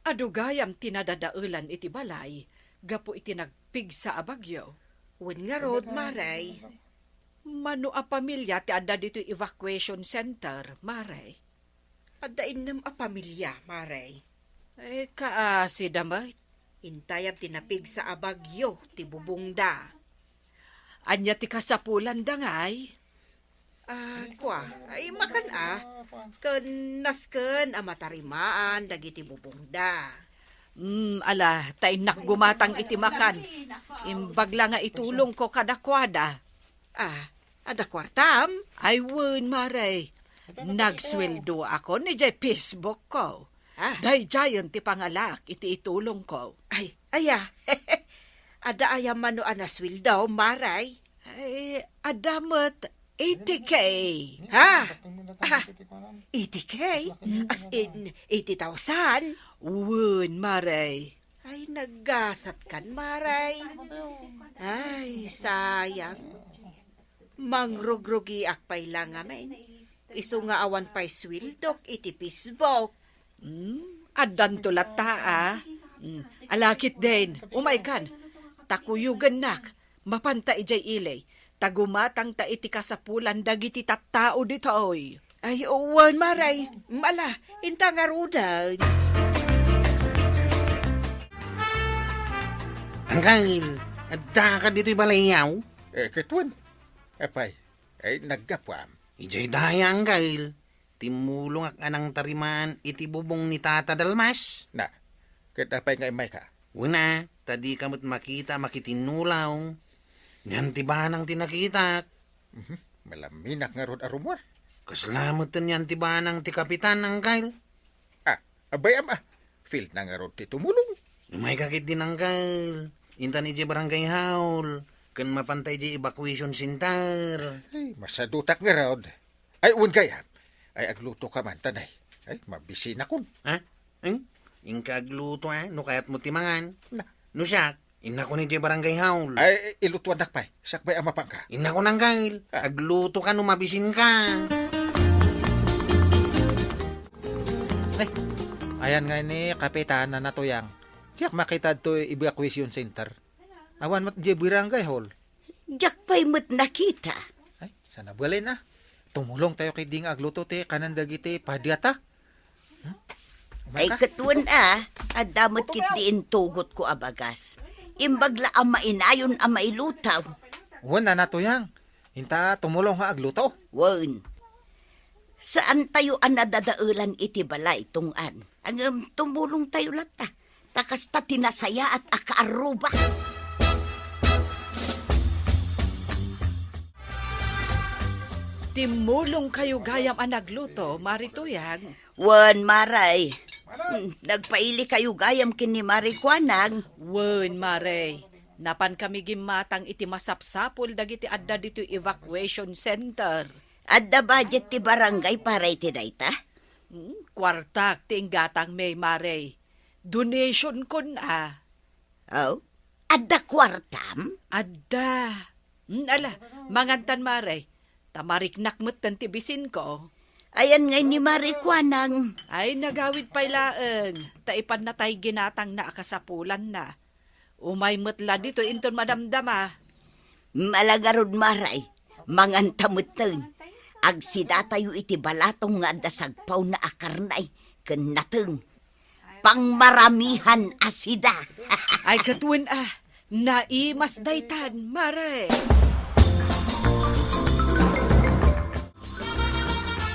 adu gayam ti nadadaelan iti balay gapu iti nagpigsa a bagyo. Wen ngarud, Mare. Mano a pamilia ti adda ditoy evacuation center, Mare? Adda innem a pamilia, Mare. Eh, kaasi da met. Intayab ti napigsa a bagyo ti bubongda. Ania ti kasapulanda ngay? Ah, kua, ay, makan a. Ken nasken a matarimaan dagiti bubongda. Mm, ala, ta innak gumatang iti makan. Imbag la nga itulongko kadakuada. Ah, adda kuartam? Ay, wen, Mare. Nagsueldoakon idiay Facebook ko. Ah. Daydiayen ti pangalaak iti itulongko. Ay, aya. Adda aya mano a nasueldo, Mare? Ay, adda met eighty K. Ha? Ah, eighty K? As in, eighty thousand? Wen, Mare. Ay, naggasat kan, Mare. Ay, sayang. Mangrugrugiak pay la ngamin. Isu nga awan pay sueldok iti Facebook. Hmm, addanto latta, a. Hmm, alakit den, umaykan. Ta kuyogennak, mapanta idiay ili. Ta gumatangta iti kasapulan dagiti tattao ditoy. Ay, wen, Mare. Mala, inta ngaruden. Angkel, adda ka ditoy balayyaw? Eh, ket wen. Apay, ay, naggapuam. Idiay daya, Angkel. Timmulongak a nangtariman iti bubong ni Tata Dalmas. Na, ket apay nga immayka? Wen a, ta dika met makita a makitinnulong. Nian ti banang ti nakitak. Mhm. Malaminak ngarud a rumor. Kasla metten nian ti banang ti kapitan, Angkel. Ah, abay, ama. Field na ngarud ti tumulong. Umayka ketdin, Angkel. Intan idiay barangay hall. Ken mapanta idiay evacuation center. Ay, masadutak ngarud. Ay, wen gayam. Ay, aglutoka man, tanay. Ay, mabisinakon. Ha? Eng? Inka agluto, a? No kayatmo ti mangan. Na. No siak, innakon idiay barangay hall. Ay, ilutuannak pay. Sakbay a mapanka. Innakon, Angkel. Ah. Aglutoka no mabisinka. Ay, ayan ngay ni Kapitan a natuyang. Diak makita ditoy evacuation center. Awan met diay barangay hall. Diak pay met nakita. Ay, saan a balin a. Tumulongtayo ketdi nga agluto ti kanan dagiti padiata. Hmm? Ay, ket wen a, adda met ketdi intugotko a bagas. Imbag la a mainayon a mailutaw. Wen a, natuyang. Inta tumulong nga agluto. Wen. Saantayo a nadadaelan iti balay, tungod. Ngem tumulongtayo latta. Ta kasta ti nasayaat a kaarruba. Timmulongkayo gayam a nagluto, Mari Tuyang. Wen, Mare. Hmm, nagpailikayo gayam ken ni Mari Kuanang. Wen, Mare. Napankami gimmatang iti masapsapul dagiti adda ditoy evacuation center. Adda budget ti barangay para iti dayta? Hmm, kuartak ti inggatangmi, Mare. Donationkon a. Oh? Adda kuartam? Adda. Hmm, ala, mangantan, Mare. Ta mariknak metten ti bisinko. Ayan ngay ni Mare Kuanang. Ay, nagawid pay laeng. Ta ipannatay ginatangna a kasapulanna. Umay met la ditoy inton madamdama. Ala ngarud, Mare. Manganta metten. Agsidatayo iti balatong nga adda sagpawna a karne ken nateng. Pangmaramihan a sida. Ay, ket wen a, naimas daytan, Mare.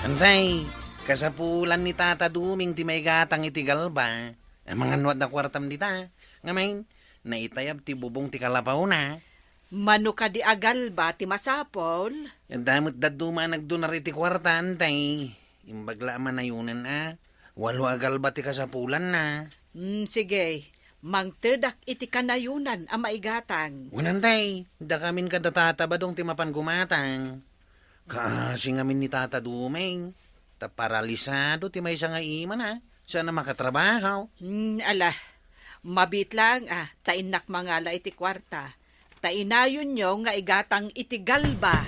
Antay, kasapulan ni Tata Duming ti maigatang iti galba. Amangan no adda kuartam dita. Ngamin, naitayab ti bubong ti kalapawna. Mano kadi a galba ti masapul? Adda met dadduma a nagdonar iti kuarta, antay. Imbag la a manayonan a. Walo a galba ti kasapulanna. Hmm, sige. Mangtedak iti kanayonan a maigatang. Wen, antay, dakamin kada Tata Badong ti mapan gumatang. Kaasi ngamin ni Tata Duming. Ta paralisado ti maysa nga imana. Saan a makatrabaho. Hmm, ala. Mabiit laeng a, ta innak mangala iti kuarta. Ta inayonyo nga igatang iti galba.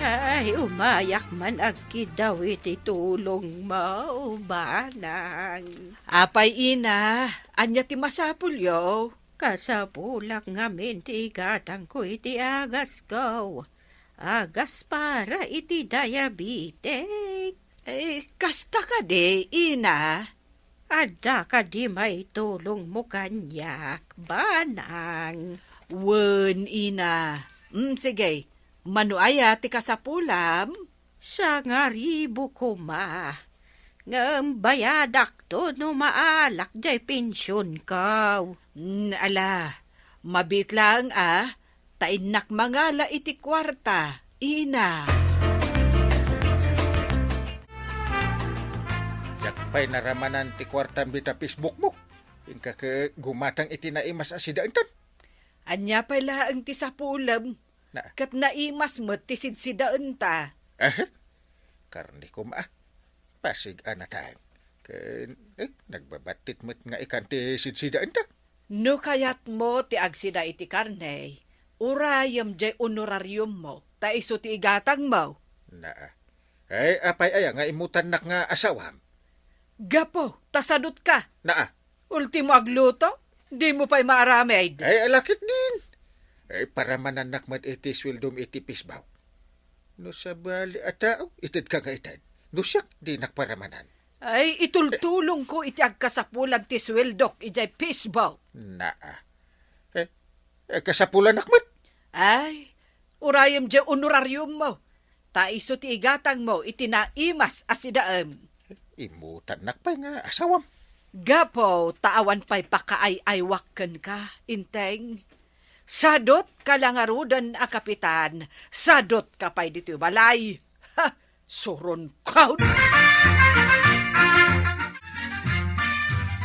Ay, umayak man agkiddaw iti tulongmo, banang. Apay, ina, ania ti masapulyo? Kasapulak ngamin ti igatangko iti agasko. Agas para iti diabetic. Eh, kasta kadi, ina? Adda kadi maitulongmo kaniak, banang? Wen, ina. Mm, sige. Mano aya ti kasapulam? Sangaribu koma. Ngem bayadakto no maalak jay pensionko. Mm, ala, mabiit laeng a, ta innak mangala iti kuarta, ina. Diak pay naramanan ti kuartam dita Facebook mo. Inka ket gumatang iti naimas a sidaentan. Ania pay laeng ti sapulem? Na. Ket naimas met ti sidsidaenta. Eh? Karne koma. Pasig a natay. Ken, eh, nagbabattit met nga ikan ti sidsidaenta. No kayatmo ti agsida iti karne, urayem jay honorariummo, ta isu ti igatangmo. Naa. Eh, apay aya nga imutannak nga asawam? Gapu, ta sadutka. Naa. Ultimo agluto, dimo pay maaramid. Eh, alakit din. Eh, paramanannak met iti sueldom iti pisbaw. No sabali a tao, itedka nga ited. No siak, dinak paramanan. Ay, itultulongko iti agkasapulan ti sueldok idiay Facebook. Naa. Eh, eh, kasapulanak met. Ay, urayem diay honorariummo, ta isu ti igatangmo iti naimas a sidaem. Imutannak pay nga asawam. Gapu ta awan pay pakaay-aywak kenka, Inteng. Sadutka la ngaruden a kapitan, sadutka pay ditoy balay. Ha! Suron kaon!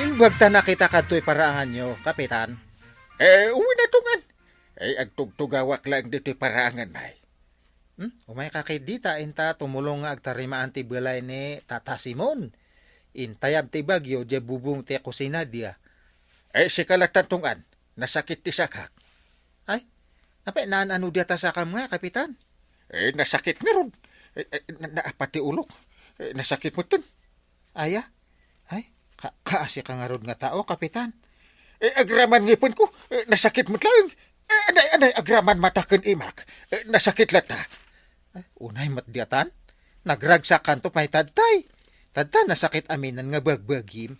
Imbag ta nakita kadtoy paraanganyo, Kapitan? Eh, uwi na tungan. Eh, agtugtugawak laeng ditoy paraangan, ay. Hmm? Umayka ketdi ta inta tumulong nga agtarimaan ti balay ni Tata Simon. Intayab ti bagyo, diay bubong ti kusina, dia. Eh, sika lattan tungan. Nasakit ti sakak. Ay, apay, naan-ano diay ta sakam nga, Kapitan? Eh, nasakit ngarud. Eh, eh, na-, naapat ti ulok. Eh, nasakit metten. Aya? Ay, ka-, kaasi ka ngarud nga tao, Kapitan. Eh, agraman ngipenko. Eh, nasakit met laeng. Eh, aday, aday, agraman mata ken imak. Eh, nasakit latta. Ay, unay met diatan. Nagragsakanto pay tadtay. Tadta nasakit aminen nga bagbagim.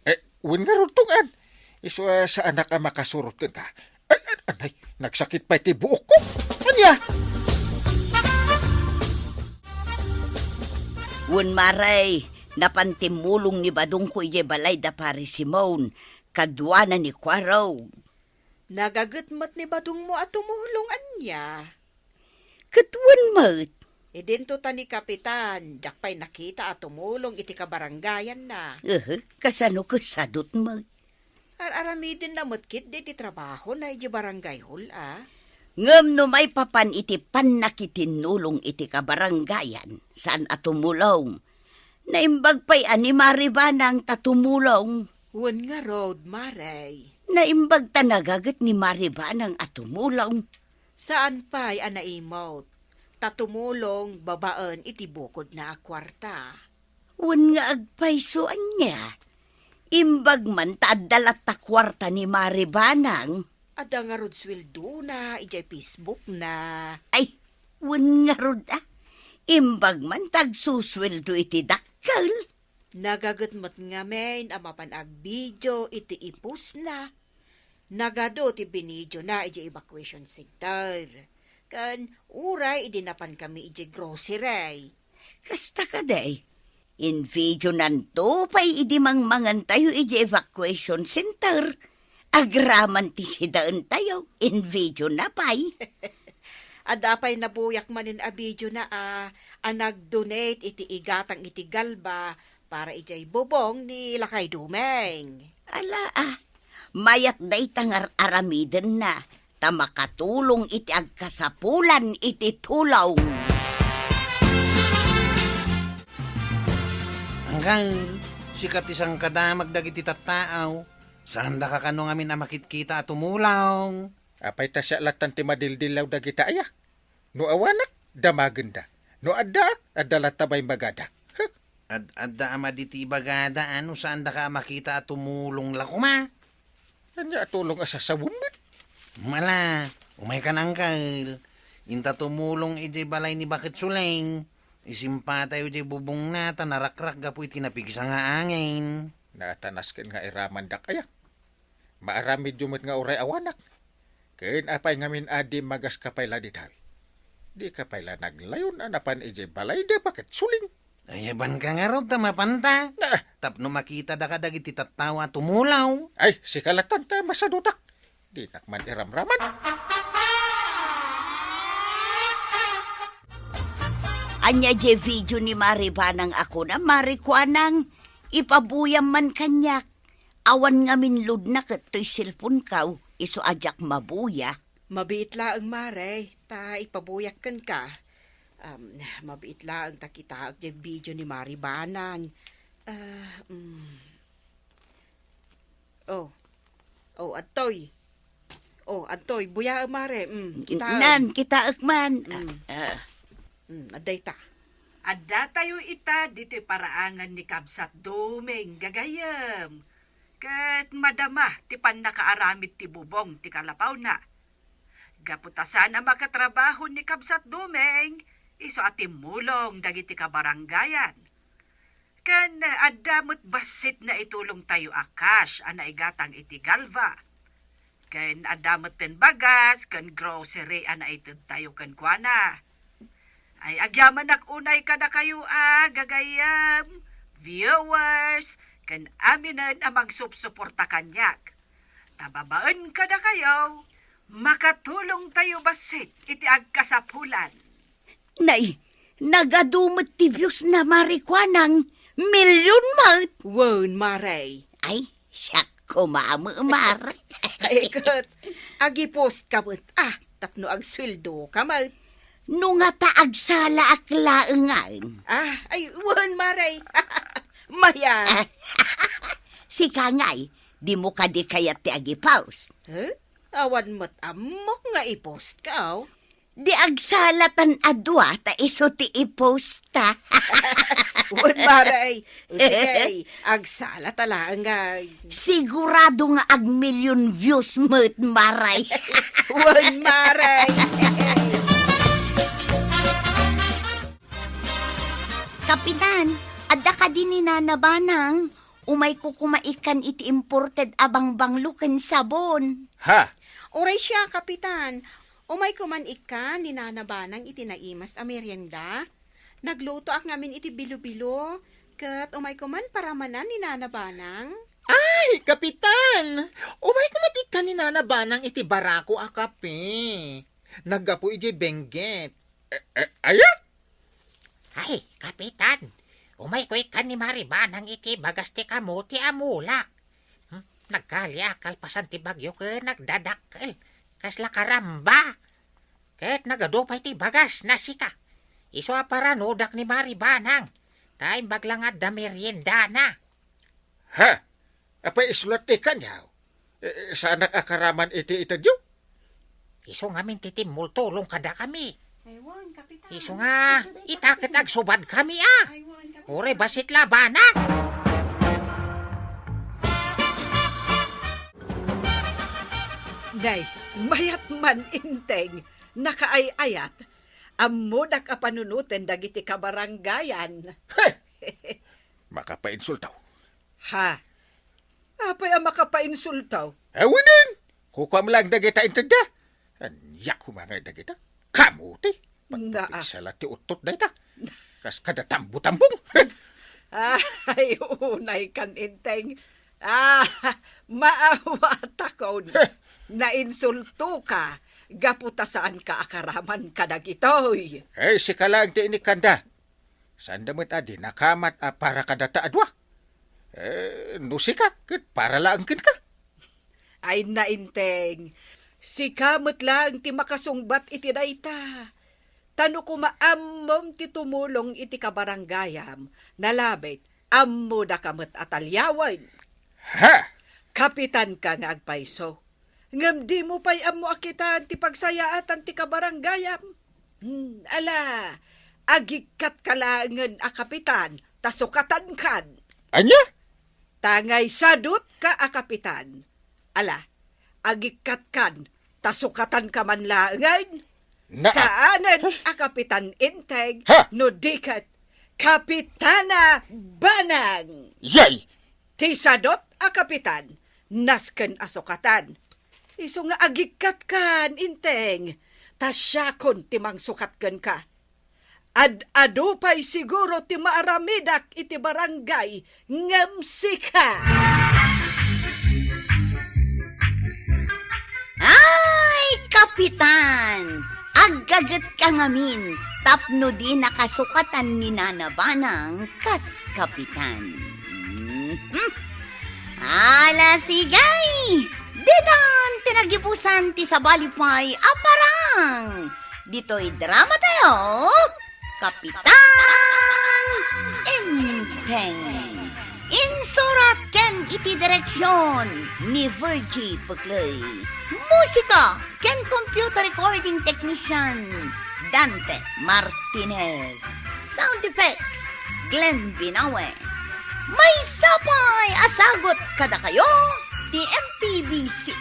Eh, wen ngarud tungan. Isu a saanak a makasurot kenka. Ay, ay, anay, nagsakit pay ti buokko. Ania? Wen, Mare, napan timmulong ni Badongko idiay balay da Pari Simon, kaduana ni Kuarog. Nagaget met ni Badongmo a tumulong, ania? Ket wen met. Idinto ta ni Kapitan, diak pay nakita a tumulong iti kabarangayanna. Ehe, kasano ket sadut met? Ar-aramidenna met ketdi ti trabahona idiay barangay hall a. Ngem no maipapan iti pannakitinnulong iti kabarangayan, saan a tumulong. Naimbag pay a ni Mari Banang ta tumulong. Wen ngarud, Mare. Naimbag ta nagaget ni Mari Banang a tumulong. Saan pay a naimut, ta tumulong babaen iti bukodna a kuarta. Wen nga agpayso, ania? Imbag man ta adda latta kuarta ni Mari Banang. Adda ngarud sueldona idiay Facebook na. Ay, wen ngarud a. Imbag man ta agsusueldo iti dakkel. Nagaget met ngamin a mapan agvideo iti ipusna. Nagadu ti binidiona idiay evacuation center. Ken uray idi napankami idiay grocery. Kasta kadi, invidionanto pay idi mangmangantayo idiay evacuation center. Agraman ti sidaentayo, invidiona pay. Adda pay nabuyak manen a videona a, a nag-donate iti igatang iti Galba para idiay bubong ni Lakay Dumeng. Ala, a, mayat dayta nga ar-aramidenna, ta makatulong iti agkasapulan iti tulong. Anggal, sika ti sangkadamag dagiti tattaaw, saandaka kano ngamin a makitkita a tumulong. Apay ta siak lattan ti madildillaw dagita aya? No awanak, damagenda. No addaak, adda latta bay magada. Huh? Ad-, adda a madi ti ibagada, a, no saandaka a makita a tumulong la koma. Ania a tulong a sasawem met? Mala, umaykan, angkel. Inta tumulong idiay balay ni Baket Suleng. Isimpatayo idiay bubongna ta narakrak gapu iti napigsa nga angin. Natanas ken nga iramandak aya. Maaramidyo met nga uray awanak. Ken apay ngamin a dimmagas ka pay la ditawi? Dika pay la naglayon a napan idiay balay da Baket Suleng? Ayabanka ngarud ta mapanta. Na. Tapno makitadaka dagiti tattao a tumulaw. Ay, sika latta ta masadutak. Dinak man iramraman. Ania diay video ni Mari Banang a kuna, Mari Kuanang? Ipabuyam man kaniak. Awan ngamin load-na ket toy cellphone-ko, isu a diak mabuya. Mabiit laeng, Mare, ta ipabuyak kenka. Um, mabiit laeng ta kitaek diay video ni Mari Banang. Ah, mm. Oh. Oh, adtoy. Oh, adtoy. Buyaem, Mare. Mm, kitaem. Nan, kitaek man. Mm. Ah, ah. Mm, adda ita. Addatayo ita ditoy paraangan ni Kabsat Doming, gagayyem. Ket madama ti pannakaaramid ti bubong ti kalapawna. Gapu ta saan a makatrabaho ni Kabsat Doming, isu a timmulong dagiti kabarangayan. Ken adda met bassit naitulongtayo a cash a naigatang iti Galva. Ken adda metten bagas ken grocery a naitedtayo kenkuana. Ay, agyamanak unay kadakayo a gagayyem, viewers, ken aminen a magsupsuporta kaniak. Ta babaen kadakayo, makatulongtayo bassit iti agkasapulan. Nay, nagadu met ti views-na, Mari Kuanang. Million met. Wen, Mare. Ay, siak koma met, Mare. Ay, ket, agipost ka met, ah, tapno agsueldo ka met. No ngata agsalaak laengen. Ah, ay, wen, Mare. Maya. Sika ngay, dimo kadi kayat ti agipost? Huh? Awan met ammok nga ipost ka, oh. Di agsalatan a dua ta isu ti iposta. Wen, Mare. O sige, agsalata laeng nga. Sigurado nga ag-million views met, Mare. Wen, Mare. Kapitan, adda kadi ni Nana Banang? Umayko koma ikkan iti imported a bangbanglo ken sabon. Ha? Uray siak, Kapitan. Umayko man ikkan ni Nana Banang iti naimas a merienda. Naglutoak ngamin iti bilo-bilo, ket umayko man paramanan ni Nana Banang. Ay, Kapitan! Umayko met ikkan ni Nana Banang iti barako a kape. Naggapu idiay Benguet. Eh, eh, aya? Ay, Kapitan, umayko ikkan ni Mari Banang iti bagas ti kamote a mulak. Hmm? Nagkali a kalpasan ti bagyo ken nagdadakkel. Kasla karamba. Ket nagadu pay ti bagas, nasika. Isu a paranudak ni Mari Banang. Ta imbag la nga adda meriendana. Ha? Apay isu latta kaniak? Eh, saanak a karaman iti itedyo? Isu ngamin ti timmultulong kadakami. Aywan, Kapitan. Isu nga, ita ket agsubadkami a. Aywan, Kapitan. Uray bassit la, Banang. Nay, mayat man, Enteng. Nakaay-ayat. Ammodak a panunoten dagiti kabarangayan. He! Makapainsulto. Ha? Apay a makapainsulto? Awanen! Kukuam laeng dagita intedda. Ania koma ngay dagita? Kamote! Nga, ah. Pagpapigsa la ti uttot dayta. Kas kada tambo-tambong. Ay, unay kan, Enteng. Ah, maawatakon. Heh. Nainsultoka gapu ta saanka a karaman kadagitoy. Ay, sika laeng ti inikkanda. Saanda met a di nakamat a para kadata a dua. Eh, no sika, ket para laeng kenka. Ay, Enteng, sika met laeng ti makasungbat iti dayta. Ta no koma ammom ti tumulong iti kabarangayam, nalabit, ammodaka met a taliawen. Ha? Kapitanka nga agpayso. Ngem dimo pay ammo a kitaan ti pagsayaatan ti kabarangayam. Hmm, ala, agikkatka laengen a kapitan, ta sukatankan. Ania? Ta ngay sadutka a kapitan. Ala, agikkatkan, ta sukatanka man laengen. Naa. Saanen a Kapitan Enteng, ha? No di ket Kapitana Banang. Yay! Ti sadut a kapitan, nasken a sukatan. Isu nga agikkatkan, Enteng, ta siakon ti mangsukat kenka. Ad-adu pay siguro ti maaramidak iti barangay ngem sika. Ay, Kapitan! Aggagetka ngamin tapno di nakasukatan ni Nana Banang kas Kapitan. Mhm. Ala, sigay! Ditan ti nagibusan ti sabali pay a parang. Ditoy drama tayo, Kapitan Enteng. Insurat ken iti direksyon ni Virgie Peclay. Musika ken computer recording technician, Dante Martinez. Sound effects, Glenn Binawe. Maysa pay a sagut kadakayo ti M P B C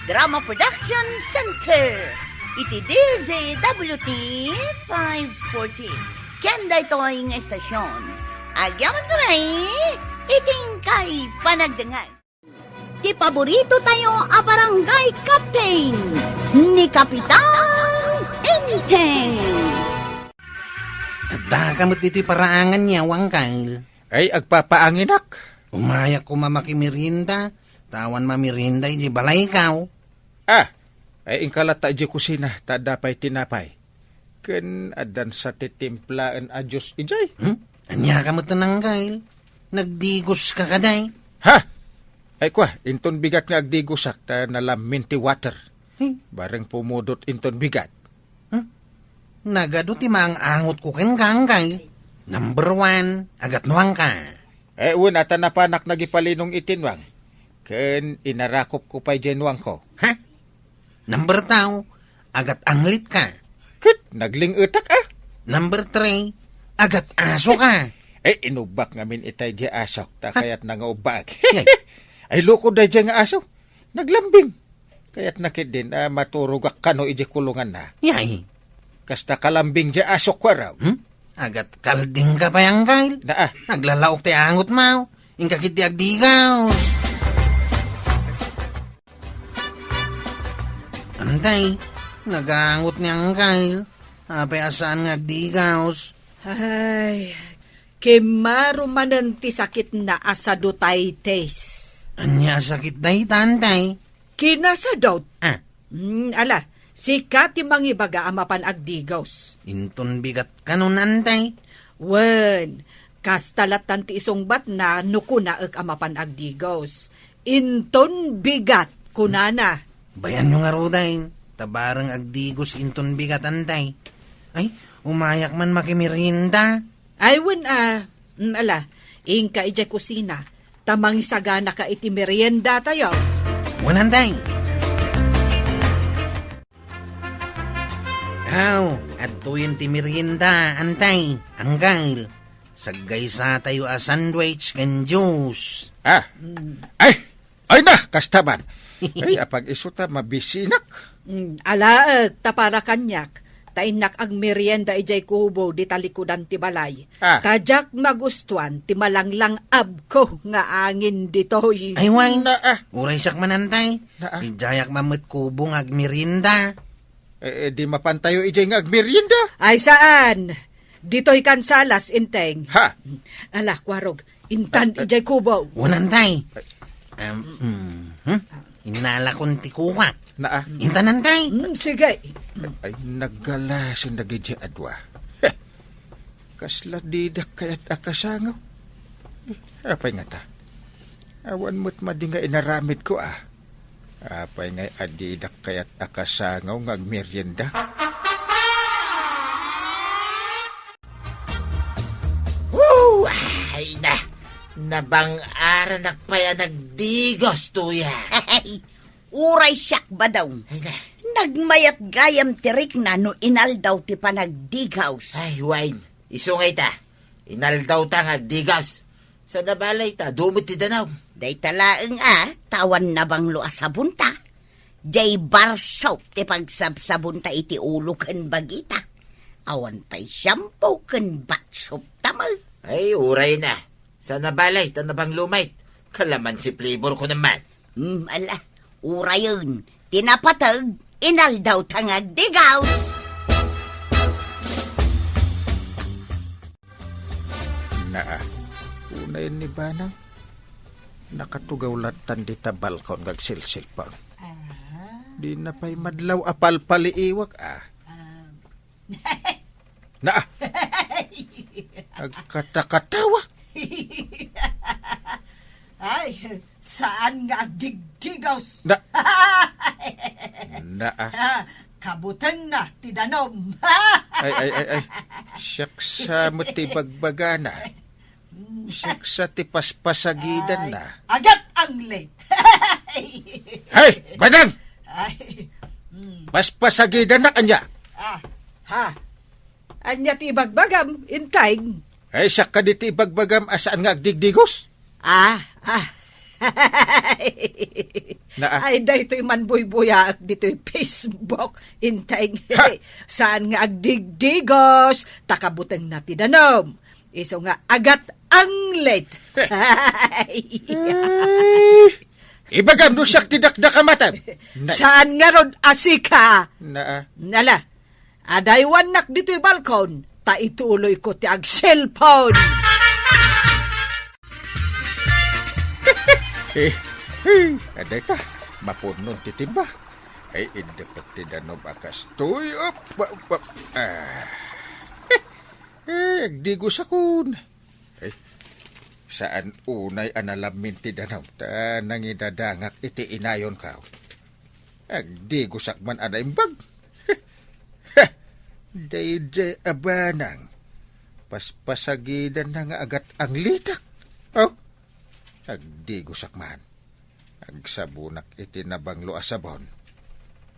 Drama Production Center iti D Z W T five forty. Ken daytoy nga estasyon, agyamankami iti inkay panagdengngeg. Ti paborito tayo a barangay captain ni Kapitan Enteng. Addaka met ditoy paraangan niya, Wangkal. Ay, agpapaanginak. Umayak koma makimerienda, ta awan mamerienda iti balaykaw. Ah, ay, inka latta iti kusina, ta adda pay tinapay. Ken addan sa ti timplaen a juice idiay. Hmm? Ania ka met, Angkal? Nagdigoska kadi? Ha? Ay, kua, inton bigat nga agdigosak ta nalammin ti water. Hmm? Bareng pumudot inton bigat. Hmm? Nagadu ti maang-angotko kenka, Angkal. Number one, agatnuangka. Eh, wen, ta napanak nagipalinong iti nuang. Ken inarakopko pay diay nuangko. Ha? Number two, agat-anglitka. Ket nagling-etak, ah. Number three, agat-asoka. Eh, inubbak ngamin itay diay asok, ta kayatna nga ubbak. Yay. Ay, loko daydiay nga aso. Naglambing. Kayatna ketdin a maturogak kano idiay kulonganna. Yay. Kasta kalambing diay asok, kuarog. Hmm? Agat-kaldingka pay, Angkal. Naa. Naglalaok ti angotmo. Inka ketdi agdigaws. Antay, nagangot ni Angkal. Apay a saan nga agdigaws? Ay, kimmaro manen ti sakitna a sadutaytes. Ania a sakit dayta, Antay? Kinasadot. Ah. Hmm, ala, sika ti mangibaga a mapan agdigaws. Inton bigat kano, Antay? Wen, kasta lattan ti isungbatna no kunaek a mapan agdigaws. Inton bigat, kunana. Bayanyo ngaruden, ta bareng agdigaws inton bigat, Antay. Ay, umayak man makimerienda. Ay, wen, ah, mm, ala, inka idiay kusina, ta mangisaganaka iti meriendatayo. Wen, Antay. Aw, adtoyen ti merienda, Antay, Angkal. Saggaysatayo a sandwich ken juice. Ah. Mm. Ay! Ay na, kasta man. Ay, apag-isu ta mabisinak. Mm, alaek, ta para kaniak, ta innak agmerienda idiay kubo di talikudan ti balay. Ah. Ta diak magustuan ti malanglang-abko nga angin ditoy. Ay, wen. Naa. Uray siak man, Antay. Naa. Idiayak man met kubo nga agmerienda. Eh, eh, di mapantayo idiay nga agmerienda? Ay, saan? Ditoy kansalas, Enteng. Ha? Ala, kuarog, intan idiay kubo. Wen, Antay. Ay. Em, mm, hmm? Inalakon ti kuak. Naa. Intan, Antay. Mm, sige. Ay, naggalasin dagidiay a dua. Heh. Kasla didak kayat a kasango. Eh, apay ngata? Awan met madi nga inaramidko, ah. Apay ngay a didak kayat a kasango nga agmerienda? Woo! Ay na! Nabang-aranak pay a nagdigaws, Tuya. Uray siak, Badong. Ay na. Nagmayat gayam ti rikna no inaldaw ti panagdigaws. Ay, wen. Isu ngay ta. Inaldawta nga agdigaws. Sana balay ta, dumot ti danum. Dayta laeng a, ta awan nabanglo a sabonta. Diay bar soap ti pagsabsabonta iti ulo ken bagita. Awan pay shampoo ken bath soap ta met. Ay, uray na. Sana balay ta nabanglo met. Kalamansi flavor ko naman. Hmm, ala, urayen, ti napateg, inaldawta nga agdigaws. Ah, unay ni Banang. Nakatugaw lattan dita balkon nga agsilsilpon. Ah. Di na pay madlaw a palpaliiwak, ah. Ah. Naa! Agkatakatawa! Ay, saan nga agdigdigos? Na-, naa. Ah, kabutengna ti danum. Ay, ay, ay, ay. Siak sa met ti bagbagana. Siak sa ti paspasagidanna. Ay, agat anglet. Hey, Banang! Ay, mm. Paspasagidannak ania? Ah, ha? Ania ti ibagbagam, Inteng? Ay, siak kadi ti ibagbagam a saan nga agdigdigos? Ah, ah. Naa. Ay, daytoy man buybuyaek ditoy Facebook, Inteng. Ha? Saan nga agdigdigos, ta kabutengna ti danum. Isu nga agat anglet. Ay, ibagam no siak ti dakdakamatem. Na- Saan ngarud a sika? Naa. Nala, adaywannak ditoy balkon, ta ituloyko ti agselpon. Eh, eh, adayta, mapunnon ti timba. Ay, idepet ti danum a kastoy. Op, op, op. Ah. Eh, agdigosakon. Eh, saan unay a nalammin ti danum ta nangidadangak iti inayonko. Agdigosak man a naimbag. Daydiay a Banang. Paspasagidanna nga agat anglitak. Oh, agdigosak man. Agsabonak iti nabanglo a sabon.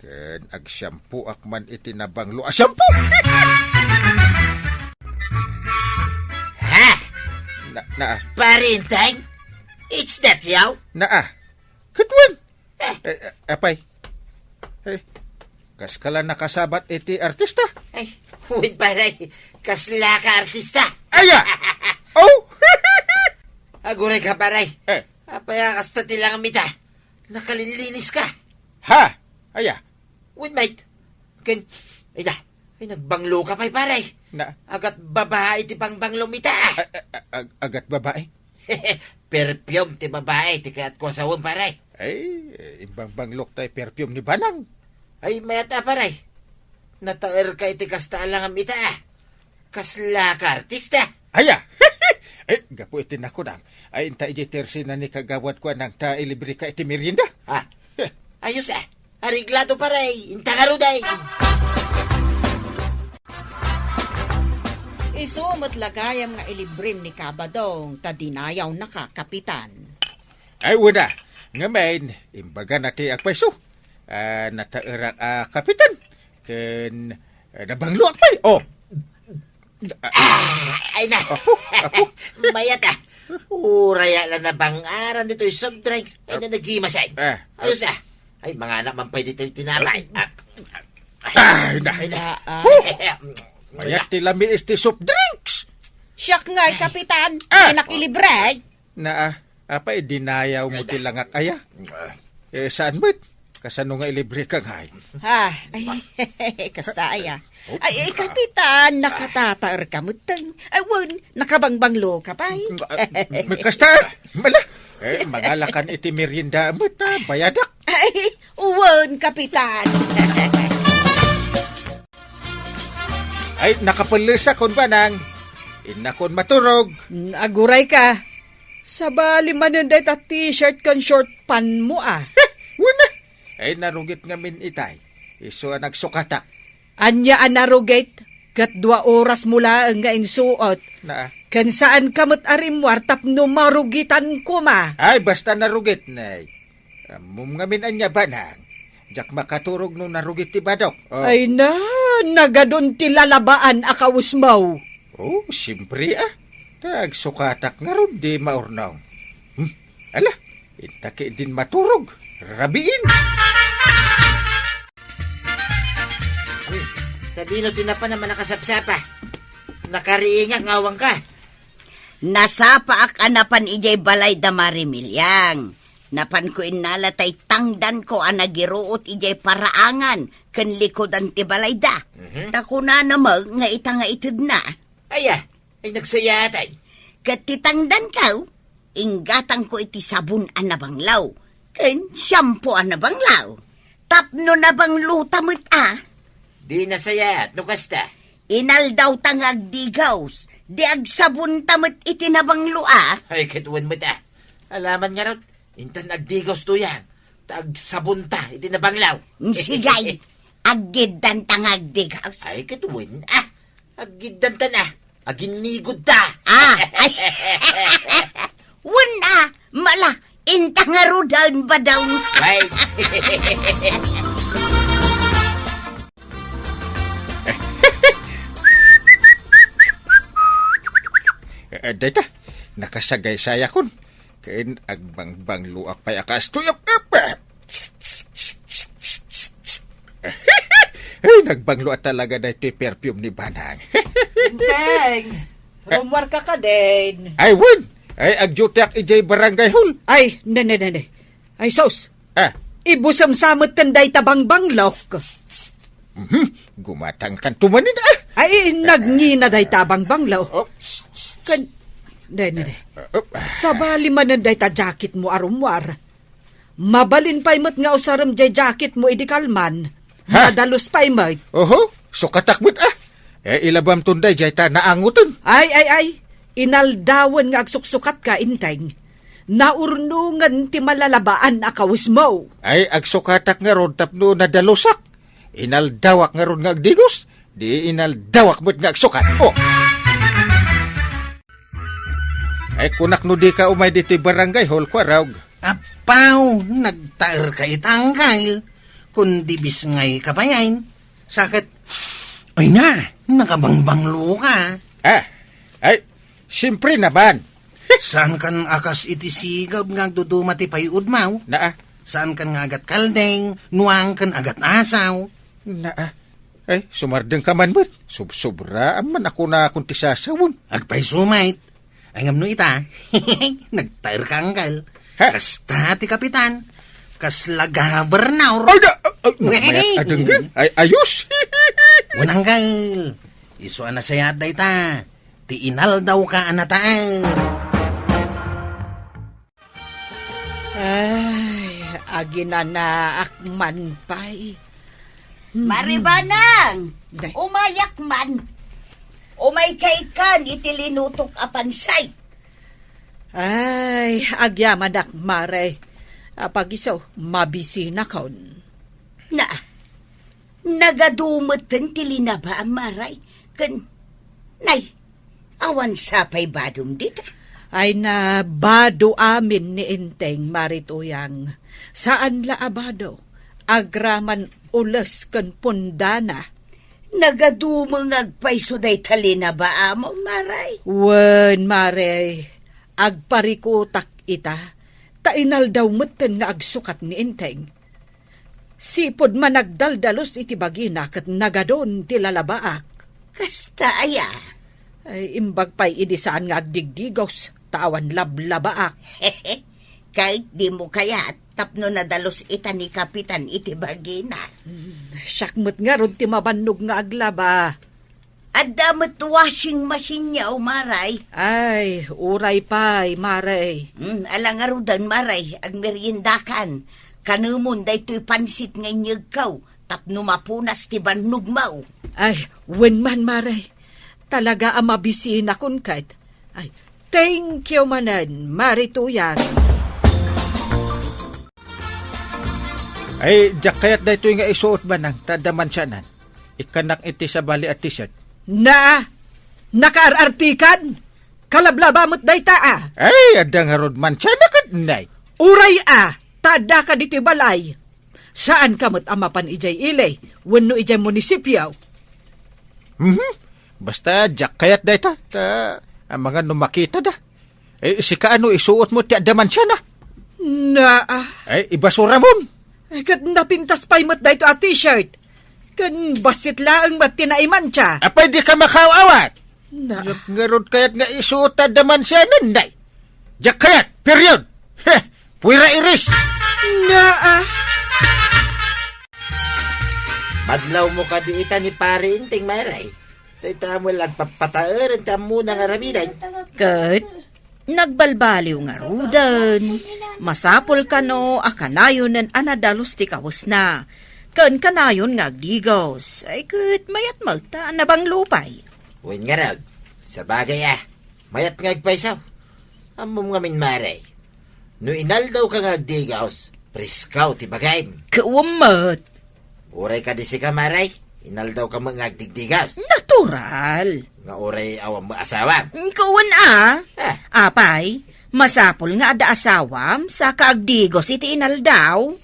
Ken agsiampoak man iti nabanglo a siampo. Ha? Na, na, Pare Inteng? It's that you? Naa. Ket wen? Eh. Eh, eh, apay? Eh, kaskala nakasabat iti artista? Ay, wen, pare. Kasla ka artista? Aya! Oh! Aguray ka, pare. Eh. Apay a kasta ti langam ita? Nakalinlinis ka. Ha? Aya? Wen, mate. Ken, ay na, ay nagbanglo ka pay, pare. Na? Agat babae ti pangbanglom ita. A-, a-, a-, agat babae? Perfume ti babae ti kayatko a sawen, pare. Ay, imbangbanglok tay perfume ni Banang. Ay, mayat a, pare. Nataer ka iti kasta a langam ita, ah. Kasla ka artista? Aya! Ay, gapu iti nakunam. Ay, inta iti tersi na ni kagawad ko nang ta ilibre ka iti merienda. Ah, ayos, ah. Areglado, pare. Inta ngarud, ay. Isu met la gayam nga ilibrem ni Kabadong ta dinayawnaka, Kapitan. Ay, una. Ngamin, imbagana ti agpayso. Ah, nataerak a kapitan. Ken, ah, nabangloak pay. Oh. Ah, ay na. Apo, apo. Mayat, ah. Uray a la nabangaran ditoy soft drinks. Ay na nagimasay. Ah. Ayos, ah. Ay, mangana man pay ditoy tinapay. Ah. Ay na. Ay na. Ah. Huh! Mayat ti lamiis ti soft drinks. Siak nga, Kapitan. Ah. Di nakilibre. Naa, apay, dinayaw mo ti langak aya? Eh, saan met? Kasano nga ilibre ka ngay? Ha, ay, kasta aya. Ay, eh, Kapitan, nakatataer ka metten. Ay, wen, nakabangbanglo ka pay. Kasta, mala. Eh, mangalakan iti merienda met, ah, bayadak. Ay, wen, Kapitan. Ay, nakapellesak, Banang. Innakon maturog. Mm, aguray ka. Sabali manen dayta t-shirt ken short pant mo, ah. Wen, ah. Ay, narugit ngamin itay. Isu a nagsukatak. Ania a narugit? Ket dua oras mo laeng nga insuot. Naa. Ken saan ka met a rimmuar tapno marugitan koma. Ay, basta narugit, nay. Ammom ngamin ania, Banang. Diak makaturog no narugit ti badok. Oh. Ay na, nagadun ti lalabaan a kawesmo. Oh, siempre, ah. Ta agsukatak ngarud di maurnong. Hmm? Ala, inta ketdin maturog. Rabiin! Hmm, sadino ti napan a mannakasapsapa? Nakariingak nga awan ka. Nasapaak a napan idiay balay da Mari Miliang. Napanko innala tay tangdanko a nagiruot idiay paraangan ken likudan ti balayda. Mhm. Ta kunana met nga ita nga itedna. Aya, ay nagsayaatan. Ket ti tangdanko, inggatangko iti sabon a nabanglo, ken shampoo a nabanglo. Tapno nabanglo ta met a. Di nasayaat no kasta. Inaldaw ta nga agdigos, di agsabon ta met iti nabanglo a. Ay, ket wen met a. Alaman ngarud, intan agdigos tuyan, ta agsabon ta iti nabanglo. Sige, aggiddanta nga agdigos. Ay, ket wen a. Aggiddanta na. Aginnigod ta. Ah, ay. Wen a, mala, inta ngaruden, badaw. Ay. Eh, dayta, nakasagaysayakon. Ken agbangbanglua pay a kastoy. Ap, ap, ap. Ay, nagbanglo a talaga daytoy perfume ni Banang. Enteng, rummuarka kadin? Ay, wen! Ay, agdutiak idiay barangay hall. Ay, nene, nene. Ay, sus! Ah. Ibusem sa metten dayta bangbanglok. Mhm. Gumatangkanto manen, ah. Ay, nagngina dayta bangbanglo. Oh, s-, s-, s-, Kan, dai, dai, dai. Uh, uh, Sabali manen dayta jacketmo a rummuar. Mabalin pay met nga usarem jay jacketmo idi kalman. Ha? Madalus pay met. Oho, sukatak met, ah. Eh, ilabamton dayjay ta naangoten. Ay, ay, ay. Inaldawen nga agsuksukatka, Enteng. Naurnongen ti malalabaan a kawesmo. Ay, agsukatak ngarud tapno nadalusak. Inaldawak ngarud nga agdigos, di inaldawak met nga agsukat. Oh! Ay, kunak no dika umay ditoy barangay hall, Kuarog. Apaw, nagtaerka ita, Angkel. Kundi bisngayka pay, ay. Saket, ay na, nakabangbanglo ka. Ah, ay, siyempre naman. Saankan a kas iti sigeb nga agduduma ti pay-udmo? Naa. Saankan nga agat kaldeng, nuangken agat asaw? Naa. Ay, sumardengka man met. Subsobraan man a kunakon ti sasawon. Agpayso met. Ay, ngem no ita, nagtaerka, Angkel. Ha? Kasta ti kapitan. Kasla gobernador. Ay, da, ay, ay, no, mayat a denggen. Ay, ayos. Wen, Angkel. Isu a nasayaat dayta. Ti inaldawka a nataen. Ay, aginanaak man pay. Mari Banang, Day. Umayak man. Umaykay kan iti linutok a pansay. Ay, agyamanak, Mare. Apagiso, mabisinakon. Na, Nagadu metten ti linabaam, Mare, ken, nay, awan sapay badom dita. Ay na, bado amin ni Enteng, Mare Tuyang. Saan la a bado, agraman ules ken pundana. Nagadu met nga agpayso dayta linabaam, Mare. Wen, Mare, agparikutak ita, ta inaldaw metten nga agsukat ni Enteng. Sipud man nagdaldalus iti bagina ket nagadun ti lalabaak. Kasta aya? Ay, imbag pay idi saan nga agdigdigos, ta awan lablabaak. Ket dimo kayat tapno nadalus ita ni Kapitan iti bagina. Hmm, siak met ngarud ti mabannog nga aglaba. Adda met washing machine-yo, Mare. Ay, uray pay, Mare. Hmm, ala ngaruden, Mare, agmeriendakan. Kanemon daytoy pansit nga inyegko tapno mapunas ti bannogmo. Ay, wen man, Mare. Talaga a mabisinakon ket. Ay, thank you manen, Mare Tuyang. Ay, diak kayat daytoy nga isuot, Banang, ta adda mansianan. Ikkannak iti sabali a t-shirt. Na, nakaar-artikan? Kalablaba met dayta a. Ay, adda ngarud mansiana ket nay. Uray a, ta addaka ditoy balay. Saanka met a mapan idiay ili, wenno idiay munisipio. Mhm. Basta diak kayat dayta, ta amangan no makitada. Eh, sika ano, isuot mo ti adda mansiana? Naa. Eh, ibasuramon. Eh, ket napintas pay met dayto a t-shirt. Ken bassit laeng met ti naimansia. Apay di ka makaaw-awat? Na. Yak ngarud kayat nga isuot ti adda mansiana, nay. Diak kayat, period. Heh, puwera iris. Naa. Madlawmo kadi ita ni Pari Enteng, Mare. Dayta met la agpapataeren ti ammona nga aramiden. Ket, Nagbalbaliw ngaruden, masapul kano a kanayonen a nadalus ti kawesna, ken kanayon nga agdigos. Ay, ket mayat met ta a nabanglo pay. Wen ngarud, sabagay a, mayat nga agpayso. Ammom ngamin, Mare, no inaldawka nga agdigos, presko ti bagim. Kuwem met. Uray kadi sika, Mare, inaldawka met nga agdigdigos. Natural. Nga uray awan met asawam. Kuwem a. Ah. Apay, masapul nga adda asawam, saka agdigos iti inaldaw.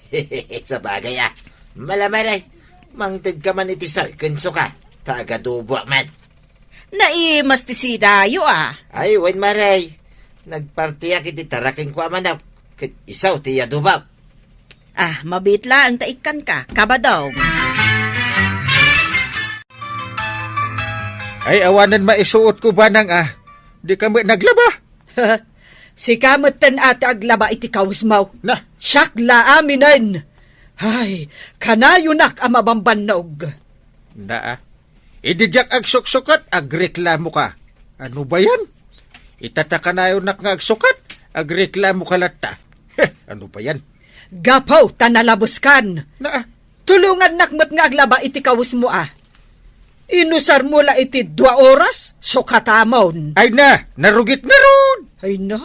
Sabagay a. Mala, Mare, mangtedka man iti soy ken suka, ta agaduboak man. Naimas ti sidayo a. Ay, wen, Mare. Nagpartiak iti tarakenko a manok, ket isu ti iadubam. Ah, mabiit laeng ta ikkanka, kabadong. Ay, awanen maisuotko, banang a. Dika met naglaba. Sika metten a ti aglaba iti kawesmo. Na. Siak la aminen. Ay, kanayonak a mabambannog. Na, a. Idi diak agsuksukat, agreklamoka. Ano ba yan? Ita ta kanayonak nga agsukat, agreklamoka latta. Heh, ano ba yan? Gapu ta nalabeskan. Na, a. Tulongannak met nga aglaba iti kawesmo a. Inusarmo la iti dua oras, sukatamon. Ay na, narugit ngarud. Ay na,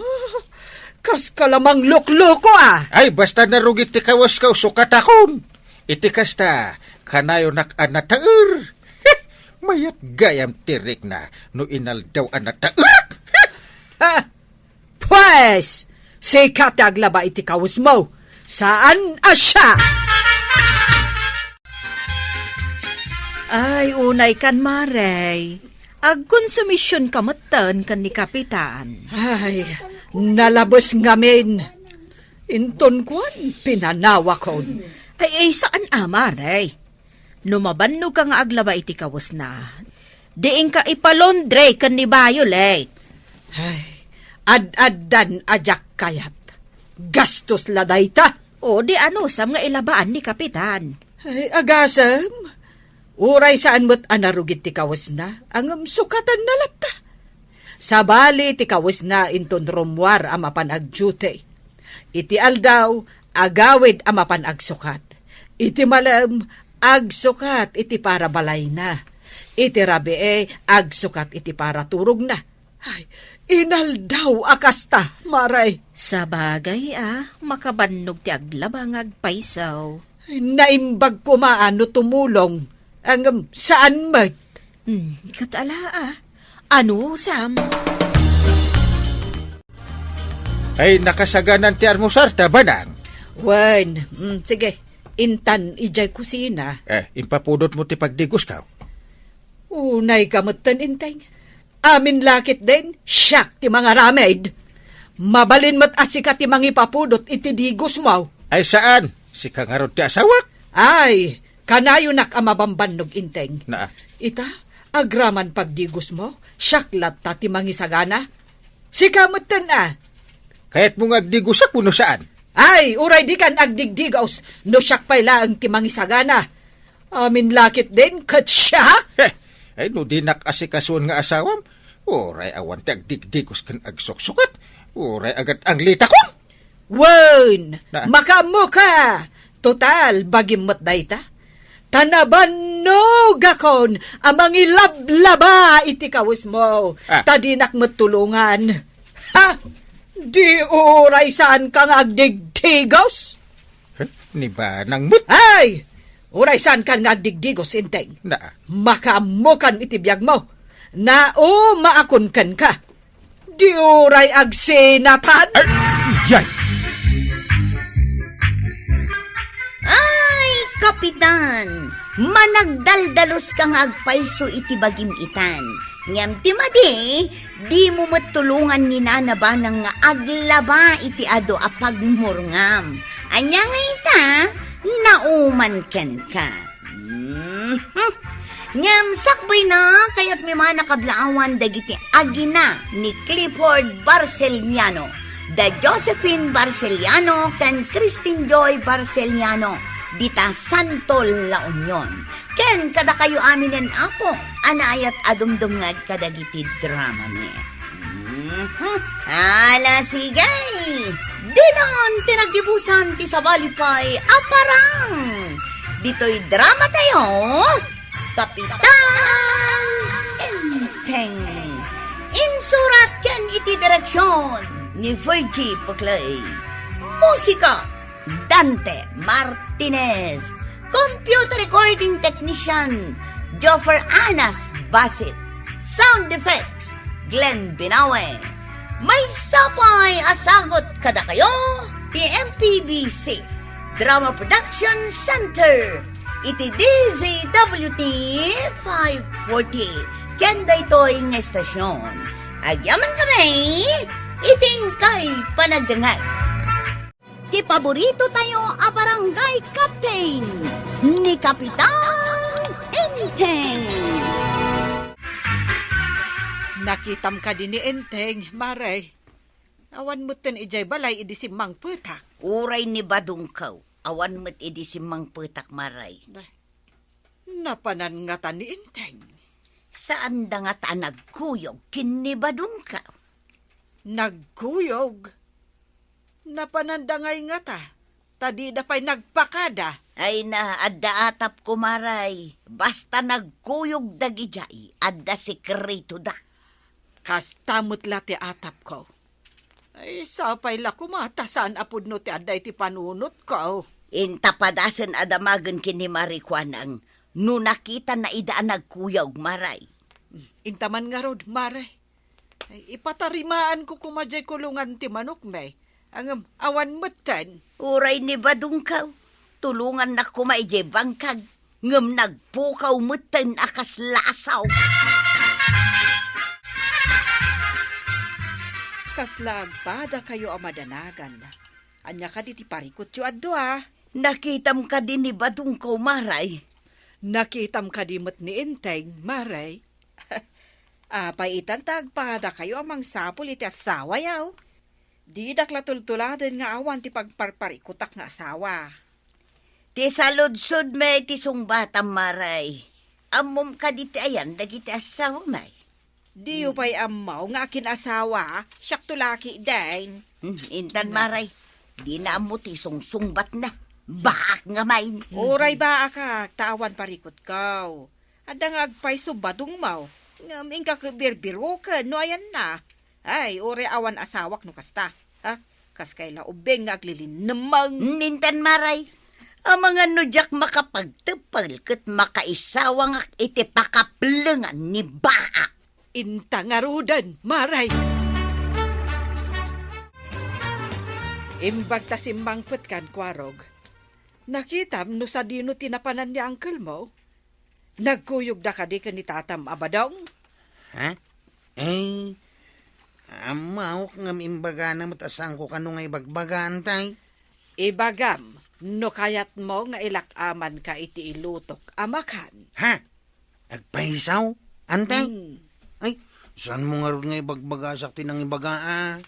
kaska la manglukloko a. Ay, basta narugit ti kawesko, sukatakon. Iti kasta, kanayonak a nataer. Mayat gayam ti rikna no inaldaw a nataerak. Ha! Pues, sika ti aglaba iti kawesmo. Saan a siak? Ay, unay kan, Mare. Agkonsumision ka metten ken ni Kapitan. Ay, nalabes ngamin. Inton kuan, pinanawakon. Ay, ay, saan a, Mare? No mabannog ka nga aglaba iti kawesna, diinka ipalaundry ken ni Violet. Ay, ad-addan a diak kayat. Gastos la dayta. O, di anusam nga ilabaan ni Kapitan. Ay, agasem. Uray saan met a narugit ti kawesna, ngem sukatanna latta. Sabali ti kawesna inton rummuar a mapan agduty. Iti aldaw, agawid a mapan agsukat. Iti malem, agsukat iti para balayna. Iti rabii, agsukat iti para turogna. Ay, inaldaw a kasta, Mare. Sabagay a, makabannog ti aglaba nga agpayso. Ay, naimbag koma a no tumulong. Ngem saan met. Hmm, ket ala a. Anusam? Ay, nakasaganan ti almusar ta, banang. Wen, mm, sige. Intan idiay kusina. Eh, impapudot mo ti pagdigosko. Unay ka metten, Inteng. Amin la ketdin, siak ti mangaramid. Mabalin met a sika ti mangipapudot iti digosmo. Ay, saan? Sika ngarud ti asawak? Ay, kanayonak a mabambannog, Inteng. Naa. Ita, agraman pagdigosmo, siak latta ti mangisagana. Sika metten a. Kayatmo nga agdigosak wenno saan? Ay, uray dikan agdigdigos, no siak pay laeng ti mangisagana. Amin la ketdin ket siak? Heh, ay, no dinak asikasuen nga asawam, uray awan ti agdigdigos ken agsuksukat, uray agat-anglitakon. Wen, na- makaammoka! Total, bagim met dayta. Ta nabannogakon a mangilablaba iti kawesmo, ah, ta dinak met tulongan. Ha? Di uray saanka nga agdigdigos? Heh, ni banang met. Ay! Uray saankan nga agdigdigos, Inteng. Naa. Makaammokan iti biagmo. Naumaakon kenka. Di uray agsinatan. Ay, yay! Ay, Kapitan! Managdaldaluska nga agpayso iti bagim itan. Ngem ti madi, dimo met tulongan ni Nana Banang nga aglaba iti adu a pagmurngam. Ania nga ita, nauman kenka. Mhm. Ngem sakbayna, kayatmi man a kablaawan dagiti agina ni Clifford Barceliano, da Josephine Barceliano, ken Christine Joy Barceliano, dita Santo La Union. Ken kadakayo aminen, Apo, a naayat a dumdumngeg kadagiti dramami. Mhm. Ala, sige! Ditan ti naggibusan ti sabali pay a parang. Ditoy drama tayo, Kapitan Enteng. Insurat ken iti direksyon ni Virgie Puclay. Musika, Dante Martinez. Computer recording technician, Joffer Anas Basit. Sound effects, Glenn Binawe. Maysa pay a sagut kadakayo ti M P B C Drama Production Center iti D Z W T five forty. Ken daytoy nga estasyon, agyaman kami iti inkay panagdengngeg. Ti paborito tayo a barangay captain, ni Kapitan Enteng. Nakitam kadi ni Enteng, Mare? Awan metten idiay balay idi simmangpetak. Uray ni Badongkaw, awan met idi simmangpetak, Mare. Bah, napanan ngata ni Enteng? Saanda ngata a nagkuyog ken ni Badongkaw. Nagkuyog? Napananda ngay ngata, ta dida pay nagpakada. Ay na, adda atapko, Mare. Basta nagkuyog dagidiay, adda sekretoda. Kasta met la ti atapko. Ay, sapay la koma ta saan a pudno ti adda iti panunotko. Inta padasen a damagen ken ni Mare Kuanang no nakitana ida a nagkuyog, Mare. Inta man ngarud, Mare. Ay, ipatarimaanko koma diay kulongan ti manokmi. Ngem awan metten. Uray ni Badongkaw, tulongannak koma idiay bangkag, ngem nagpukaw metten a kas lasaw. Kasla agpadakayo a madanagan. Ania kadi ti parikutyo a dua? Nakitam kadi ni Badongkaw, Mare? Nakitam kadi met ni Enteng, Mare? Apay itan ta agpadakayo a mangsapul iti asawayo? Didak la tultuladen nga awan ti pagparparikutak nga asawa. Ti saludsodmi ti sungbatam, Mare. Ammom kadi ti ayan dagiti asawami? Diyo pay ammo nga akin-asawa, siakto la ketdin. Hmm, intan, Mare. Dina ammo ti sungsungbatna. Baak ngamin. Uray baakak, ta awan parikutko. Adda nga agpayso badongmo. Ngem inka ket birbiroken no ayanna. Ay, uray awan asawak no kasta. Ha? Kas kayla ubing nga aglilinnemmeng. Intan, Mare. Amangan no diak makapagteppel ket makaisawangak iti pakaplengan ni baak. Inta ngaruden, Mare. Imbag ta simmangpetkan, Kuarog. Nakitam no sadino ti napanan ni angkelmo? Nagkuyogda kadi ken ni tatam a badong? Ha? Eh, ammok ngem imbagana met a saanko kano nga ibagbaga, Enteng. Ibagam, no kayatmo nga ilak-amanka iti ilutok a makan. Ha? Agpayso, Enteng? Hmm. Ay, saanmo ngarud nga ibagbaga siak ti nangibaga, a?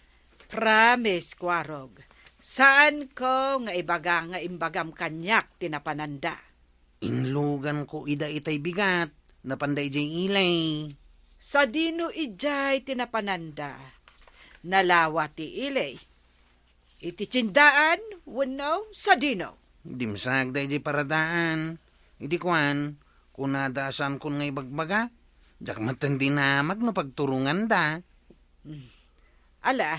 Promise, Kuarog. Saanko nga ibaga nga imbagam kaniak ti napananda. Inluganko ida itay bigat, napanda idiay ili. Sadino idiay ti napananda? Nalawa ti ili. Iti tiendaan wenno sadino? Dimsaag daydiay paradaan. Idi kuan, kunada a saankon nga ibagbaga. Diak metten dinamag no pagturonganda. Hmm. Ala,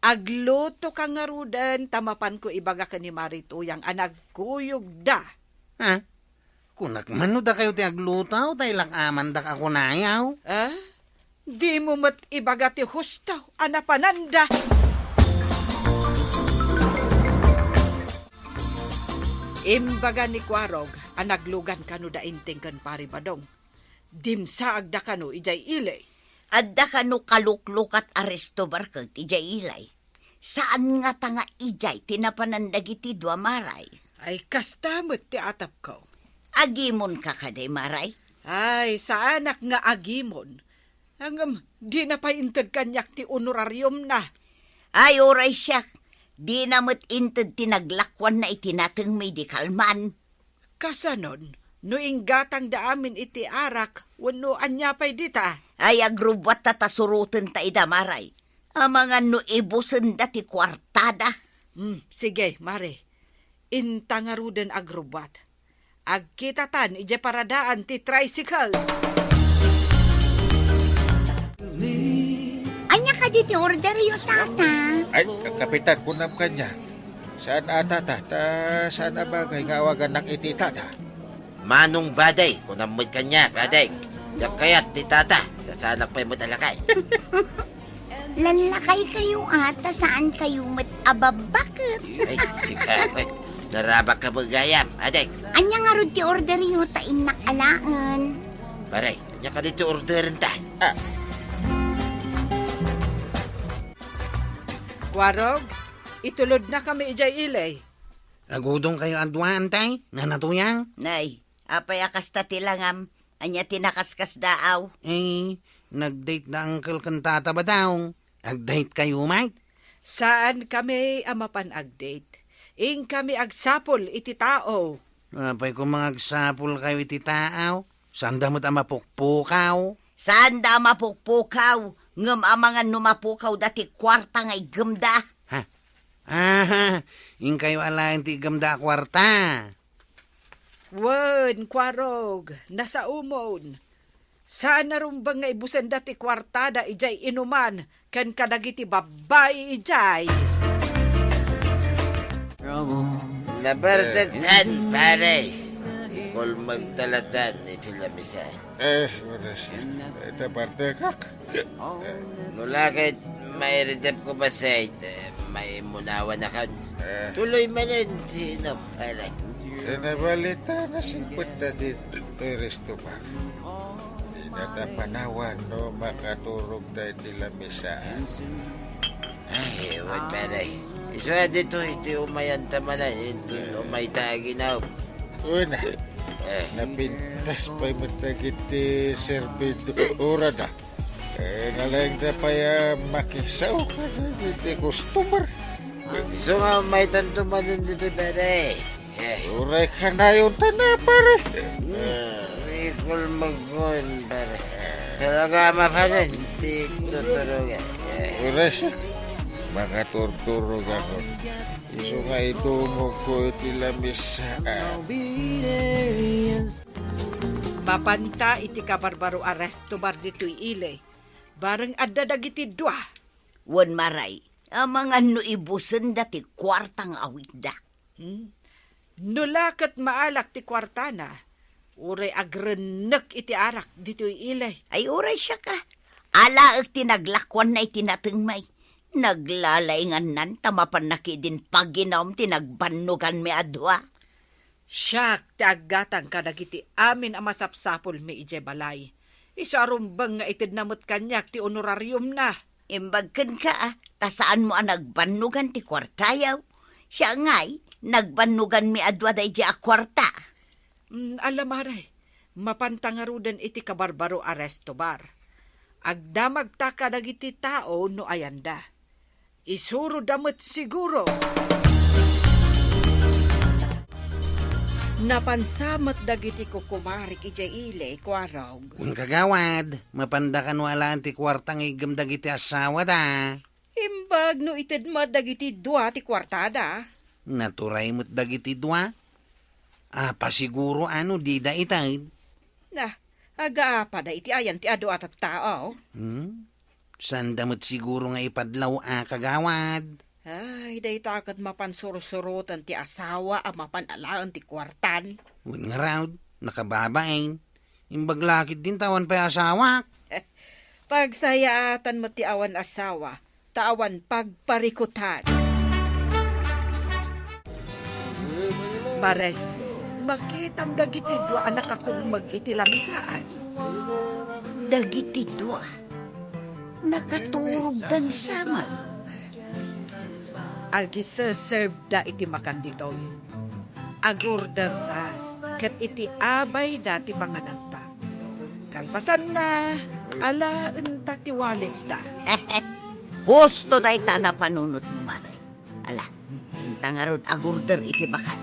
aglutoka ngaruden ta mapanko ibaga ken ni Mari Tuyang a nagkuyogda. Ha? Kunak man no dakayo ti agluto, ta ilak-amandak a kunayo. Ah? Dimo met ibaga ti husto a napananda. Imbaga ni Kuarog a naglugan kano da Enteng ken Pari Badong. Dimsaagda kano idiay ili. Adda kano kaluklukat a resto bar ket idiay ili. Saan ngata nga idiay ti napanan dagiti dua, Mari? Ay, kasta met ti atapko. Agimonka kadi, Mari? Ay, saanak nga agimon. Ngem, dina pay inted kaniak ti honorariumna. Ay, uray siak, dina met inted ti naglakuanna iti natengmi idi kalman. Kasanon, No inggatangda amin iti arak wenno ania pay dita? Ay, agrubbuatta ta surotenta ida, Maray. Amangan no ibusenda ti kuartada. Hmm, sige, Mare. Inta ngaruden agrubbuat. Agkitatan idiay paradaan ti tricycle. Ania kadi ti orderyo, Tata? Ay, Kapitan, kunam kaniak. Saan a, Tata, ta saan a bagay nga awagannak iti Tata. Manong Baday, kunam met kaniak, Ading. Diak kayat ti Tata, ta saanak pay met a lakay. Lallakaykayo a, ta saankayo met a babbaket. Ay, sika, narabak ka met gayam, Ading. Ania ngarud ti orderyo ta innak alaen? Pare, ania kadi ti orderenta? Ah. Kuarog, itulodnakami idiay ili. Agudongkayo a dua, Antay? Nanatuyang? Nay, apay a kasta ti langam? Ania ti nakaskasdaaw? Eh, nag-date da uncle ken tata, Badong. Ag-date kayo, Mike? Saankami a mapan ag-date. Inkami agsapul iti tao. Apay koma nga agsapulkayo iti tao? Saanda met a mapukpukaw? Saanda a mapukpukaw, ngem amangan no mapukawda ti kuarta nga iggemda. Ha? Ah, inkayo alaen ti iggemda a kuarta. Wen, Kuarog, nasaomon. Saan a rumbeng nga ibusenda ti kuartada idiay inuman ken kadagiti babbai idiay. Nabartektan, pare. Kulmeg talatan iti lamisaan. Eh, oras. Ita partekak. No la ket mairidep ko bassit, eh, maimunawanakon. Eh. Tuloy manen ti inom, pare. Sa nabalita, nasingpet da ditoy resto bar. Dina ta panawan no makaturog ta iti lamisaan. Ay, wen, pare. Isu a ditoy ti umayanta manen, inton umayta aginaw. Una, eh, napintas pay met dagiti servidorada. Eh, nalaingda pay a makisao kadagiti customer. Isu nga umaytanto manen ditoy, pare. Eh. Uray kanayon ta na, pare. Hmm. Eh, ikol magun, pare. Talaga mapanen ti tuturugan. Eh. Uray siya. Makaturturog ako. Isu nga idumog ko iti lamisa. Mapanta iti kabarbaro a resto bar ditoy ili. Bareng adda dagiti dua. Wen, Maray, amangan no ibusenda ti kuarta nga awitda. Hmm? No la ket maalak ti kuartana, uray agrennek iti arak ditoy ili. Ay, uray siak a. Alaek ti naglakuanna iti natengmay. Naglalaingannan ta mapanna ketdin paginum ti nagbannoganmi a dua. Siak ti aggatang kadagiti amin a masapsapulmi idiay balay. Isu a rumbeng nga itedna met kaniak ti honorariumna. Imbag kenka, a, ta saanmo a nagbannogan ti kuartayo. Siak ngay, nagbannoganmi a dua daydiay a kuarta. Mm, ala, Mare, mapanta ngaruden iti kabarbaro a resto bar. Agdamagta kadagiti tao no ayanda. Isuroda met siguro. Napansa met dagiti kukumarik idiay ili, Kuarog. Wen, kagawad, mapanda kano alaen ti kuarta nga iggem dagiti asawada. Imbag no ited met dagiti dua ti kuartada. Naturay met dagiti dua. Apasiguro a no dida ited. Na, agaapada iti ayan ti adu a tattao. Hmm? Sanda met siguro nga ipadlaw a, kagawad. Ay, dayta ket mapan sursuroten ti asawa a mapan alaen ti kuartan. Wen ngarud, nakababain. Imbag la ketdin ta awan pay asawak. Pagsayaatan met ti awan asawa, ta awan pagparikutan. Mare, makitam dagiti dua a nakakulmeg iti lamisaan. Dagiti dua, nakaturogdan saman. Agiseserveda iti makan ditoy. Agorderda ket iti abayda ti pangananta. Kalpasanna, alaenta ti walletda. Husto dayta a napanunotmo, Mare. Ala, inta ngarud agorder iti makan.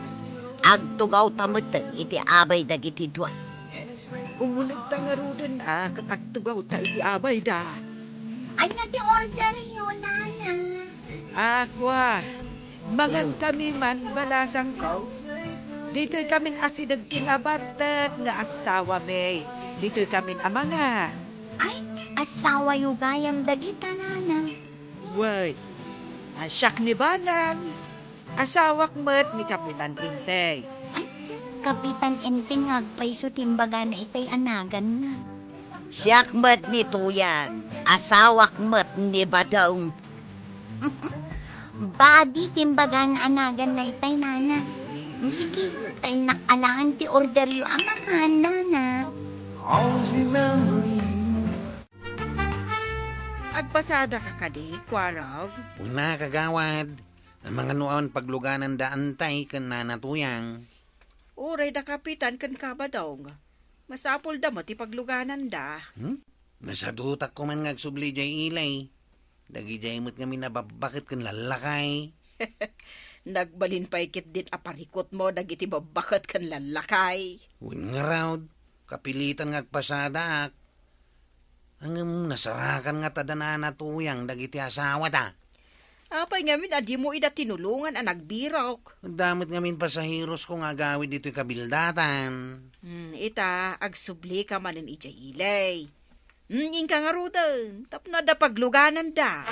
agtugawta met iti abay dagiti dua. Umunegta ngaruden a ket agtugawta iti abayda. Ania ti orderyo, Nana? Akua, mangankami man, balasangko. Ditoykamin asideg ti nabartek nga asawami. Ditoykamin a manga. Ay, asawayo gayam dagita, Nana. Wen, a, siak ni Banang. Asawak met ni Kapitan Enteng. Ay, Kapitan Enteng nga agpayso ti imbagana itay a naganna. Siak met ni Tuyang, asawak met ni Badong. Badi ti imbagana a naganna itay, Nana. Sige, tay nak alaen ti orderyo a makan, Nana. Always remember you. Agpasadaka kadi, Kuarog? Una, kagawad. Amangan no awan paglugananda Enteng ken Nana Tuyang. Uray da Kapitan ken Kabadong. Masapulda met ti paglugananda. Hmm? Nasadutak koman nga agsubli jay ilay. Dagidiay met ngamin a babbaket ken lallakay. Nagbalin pay ketdin a parikutmo dagiti babbaket ken lallakay. Wen ngarud, kapilitan nga agpasadaak. Ngem nasarakan nga ta da Nana Tuyang dagiti asawada. Apay ngamin a dimo ida tinulongan a nagbirok? Adda met ngamin pasaherosko nga agawid ditoy kabildatan. Hmm, ita, agsublika manen idiay ilay. Hmm, inka ngaruden, tapno adda paglugananda.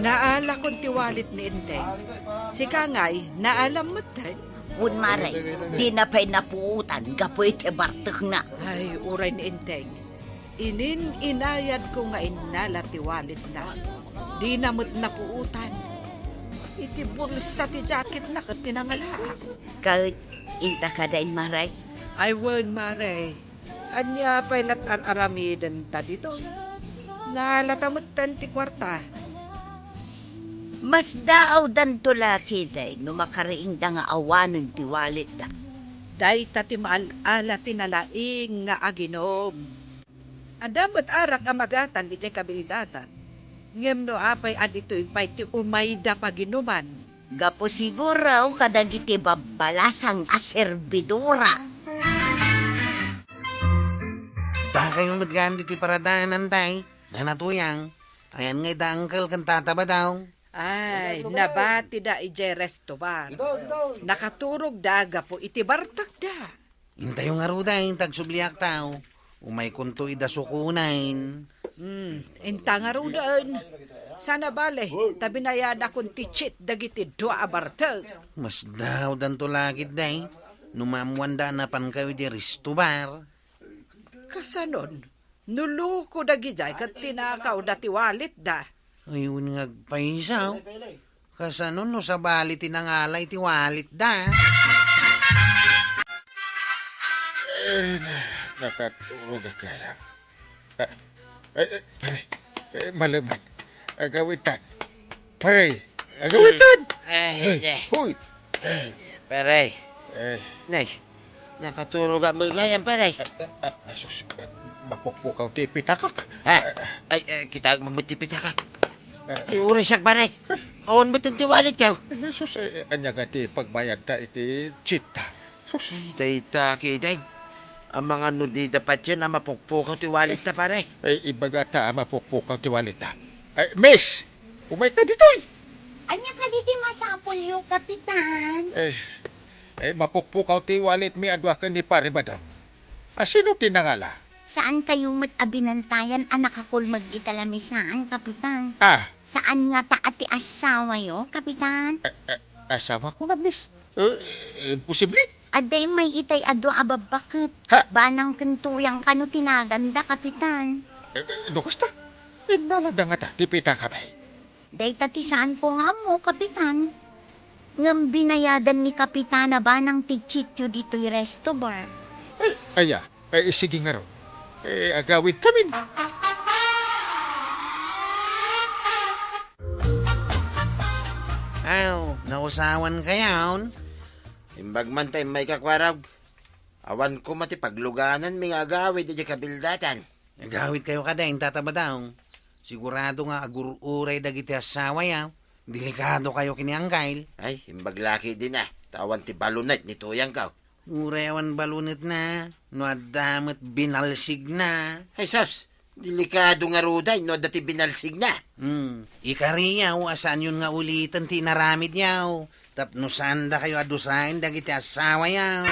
Naalakon ti wallet ni Enteng. Sika ngay, naalam metten? Wen, Mare, dina pay napuotan gapu iti bartekna. Ay, uray ni Enteng. Inin-inayadko nga innala ti walletna. Dina met napuotan. Iti bulsa ti jacketna ket tinangala. Ket inta kadi, Mare? Ay, wen, Mare. Ania pay nat-ar-aramidenta ditoy? Naalata metten ti kuarta. Masdaawdanto la ketdi no makariingda nga awanen ti walletda. Dayta ti maal-ala ti nalaing nga aginom. Adda met arak a magatang idiay kabildatan. Ngem no apay a ditoy pay ti umayda paginuman, gapu siguro kadagiti babbalasang a serbidora. Dakayo met gayam ditoy paradanan, tay. Nana Tuyang, ayan nga ida, Uncle ken Tata Badong? Ay, nabatida idiay resto bar. Nakaturogda gapu iti bartekda. Intayo ngaruden, ta agsubliakto. Umaykonto ida sukonen. Hmm, inta ngaruden. Saan a bale, ta binayadakon ti cheat dagiti dua a bartek. Masdaawdanto la ketdi, no maammoanda a napankayo idiay resto bar. Kasanon, no loko dagidiay ket tinakawda ti walletda? Ay, wen nga agpayso. Kasano no sabali ti nangala iti walletda? Eh, nakaturog a kaya. Ah, eh, eh, pare, eh, malemen. Agawidtan. Pare, agawidtan. Ay, eh, eh. Hoy. Pare. Eh. Nay, nakaturog a megayan, pare. Ah, ah, ah, sus, eh, mapukpukaw ti pitakak. Ha? Ah, ah. Ay, eh, kita mo ti pitakak. Eh. Ti oras siak, pare. Awan mo ti wallet ka. Eh, sus, eh, ania nga ti pagbayadta iti cheat ta? Sus. Ay, dayta, kiday. Amangan no dida patien a mapukpukaw ti wallet ta, pare. Ay, ibagata a mapukpukaw ti wallet ta. Ay, miss! Umayka ditoy! Ania kadi ti masapulyo, Kapitan? Eh, eh, mapukpukaw ti wallet mi a dua ken ni Pare Badong. A, sino ti nangala? Saan kayo met a binantayan a nakakulmeg ita lamisaan, Kapitan? Ah. Saan ngata a ti asawayo, Kapitan? Eh, eh, asawa ko na, miss. Eh, eh, imposible. Adda immay itay a dua a babbaket. Ha? Banang ken Tuyang kano ti naganda, Kapitan. Eh, eh, no kasta? Innalada ngata ti pitakami. Dayta ti saanko nga ammo, Kapitan. Ngem binayadan ni Kapitana Banang ti cheatyo ditoy resto bar. Ay, aya, ay, sige ngarud. Eh, agawidkamin. Aw, nausawan kayon? Imbag man ta immayka, Kuarog. Awan koma ti paglugananmi nga agawid idiay kabildatan. Agawidkayo kadi, Tata Badong. Sigurado nga agur-uray dagiti asawaya. Delikadokayo ken ni Anggail. Ay, imbag la ketdin a, ta awan ti balunit ni tuyangko. Uray awan balunitna, no adda met binalsigna. Ay, sus, delikado ngaruden no adda ti binalsigna. Hmm, ikariyo a saanyon nga uliten ti inaramidyo. Tapno saandakayo a dusaen dagiti asawayo.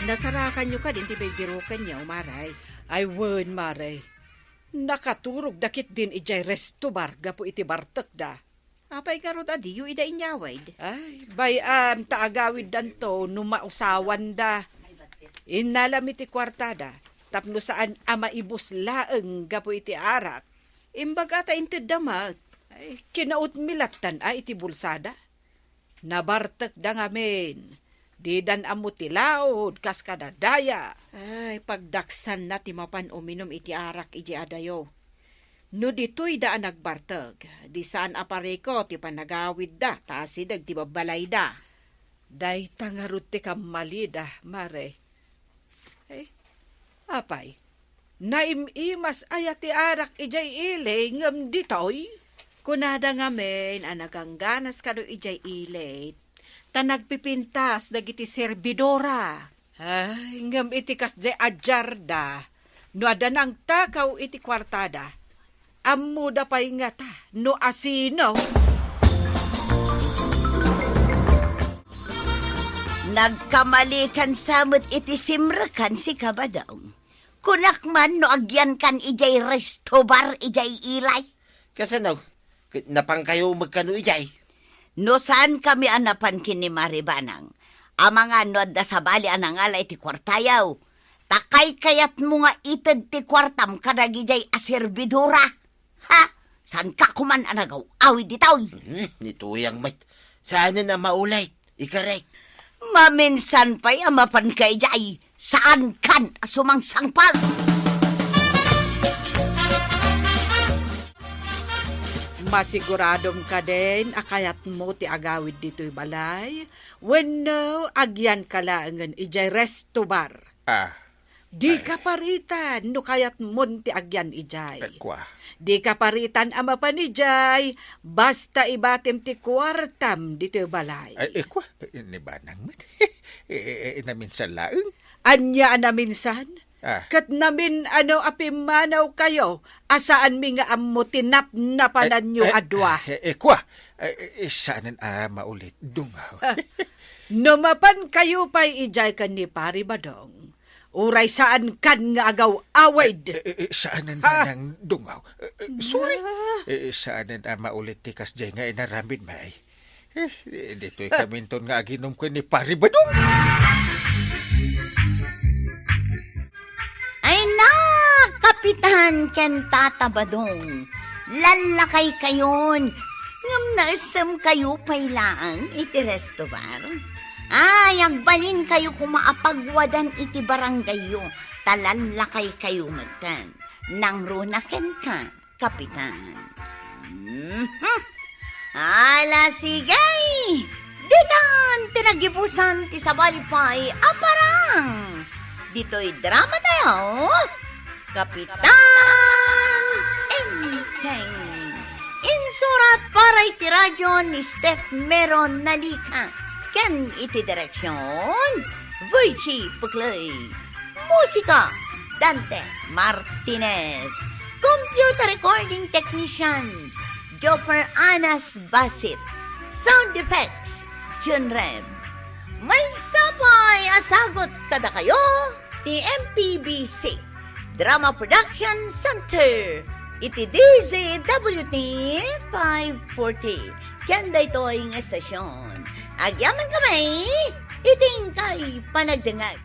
Nasarakanyo kadin ti birbirokenyo, Mare? Ay, wen, Mare. Nakaturogda ketdin idiay resto bar gapu iti bartekda. Apay ngarud a diyo ida inyawid? Ay, bay-am ta agawiddanto no mausawanda. Innalami ti kuartada tapno saan a maibus laeng gapu iti arak. Imbag a ta intedda met. Ay, kinautmi lattan a iti bulsada. Nabartekda ngamin. Didan ammo ti laud kas kadadaya. Ay, pagdaksanna ti mapan uminum iti arak idiay adayo. No ditoyda a nagbartek, di saan a parikut ti panagawidda ta asideg ti babbalayda. Dayta ngarud ti kammalida, Mare. Eh, apay, naim-imas aya ti arak idiay ili ngem ditoy? Kunada ngamin a nagangganas kano idiay ili, ta nagpipintas dagiti serbidora. Ay, ngem iti kasdiay a diarda, no adda nangtakaw iti kuartada, ammoda pay ngata no asino. Nagkamalikan sa met iti simrekan sika, Badong. Kunak man no agyankan idiay resto bar idiay ili. Kasano? Ket napankayo met kano idiay? No saankami a napan ken ni Mare Banang, amangan no adda sabali a nangala iti kuartayo, ta kaykayatmo nga ited ti kuartam kadagidiay a serbidora. Ha? Saanka koman a nagaw-awid ditoy? Hmm, ni tuyang met. Saanen a maulit. Ikarek. Maminsan pay a mapanka idiay, saankan a sumangsangpet. Masiguradom kadin a kayatmo ti agawid ditoy balay, wenno agyanka laengen idiay resto bar? Ah, Dika paritan no kayatmon ti agyan idiay. Eh, kua. Dika paritan a mapan idiay, basta ibatim ti kuartam ditoy balay. Ay, eh, kua. Eh, ni Banang met. Eh, eh, eh, naminsan laeng. Ania a naminsan? Ah. Ket namin-ano a pimmanawkayo a saanmi nga ammo ti napnapananyo Eh, eh, a dua. Eh, eh, kua. Eh, eh, saanen a maulit, Dungaw. Ah, no mapankayo pay idiay ken ni Pari Badong, uray saankan nga agaw-awid. Eh, eh, eh, saanen Ha? Nanang Dungaw. Eh, eh, sorry. Ah. Eh, saanen a maulit ti kasdiay nga inaramidmi. Eh, eh, ditoy kaminton nga aginum ken ni Pari Badong. Ay na, Kapitan ken Tata Badong, lallakaykayon, ngem naessemkayo pay laeng iti resto bar? Ay, agbalinkayo koma a pagwadan iti barangayyo, ta lallakaykayo metten. Nangruna kenka, Kapitan. Mhm. Ala, sige! Ditan ti nagibusan ti sabali pay a parang. Ditoy drama tayo, Kapitan Enteng. Insurat para iti radyo ni Steph Meron Nalica ken iti direksyon, Virgie Puclay. Musika, Dante Martinez. Computer recording technician, Jopper Anas Basit. Sound effects, Jun Rem. Maysa pay a sagut kadakayo ti M P B C Drama Production Center iti D Z W T five forty. Ken daytoy nga estasyon, agyamankami iti inkay panagdengngeg.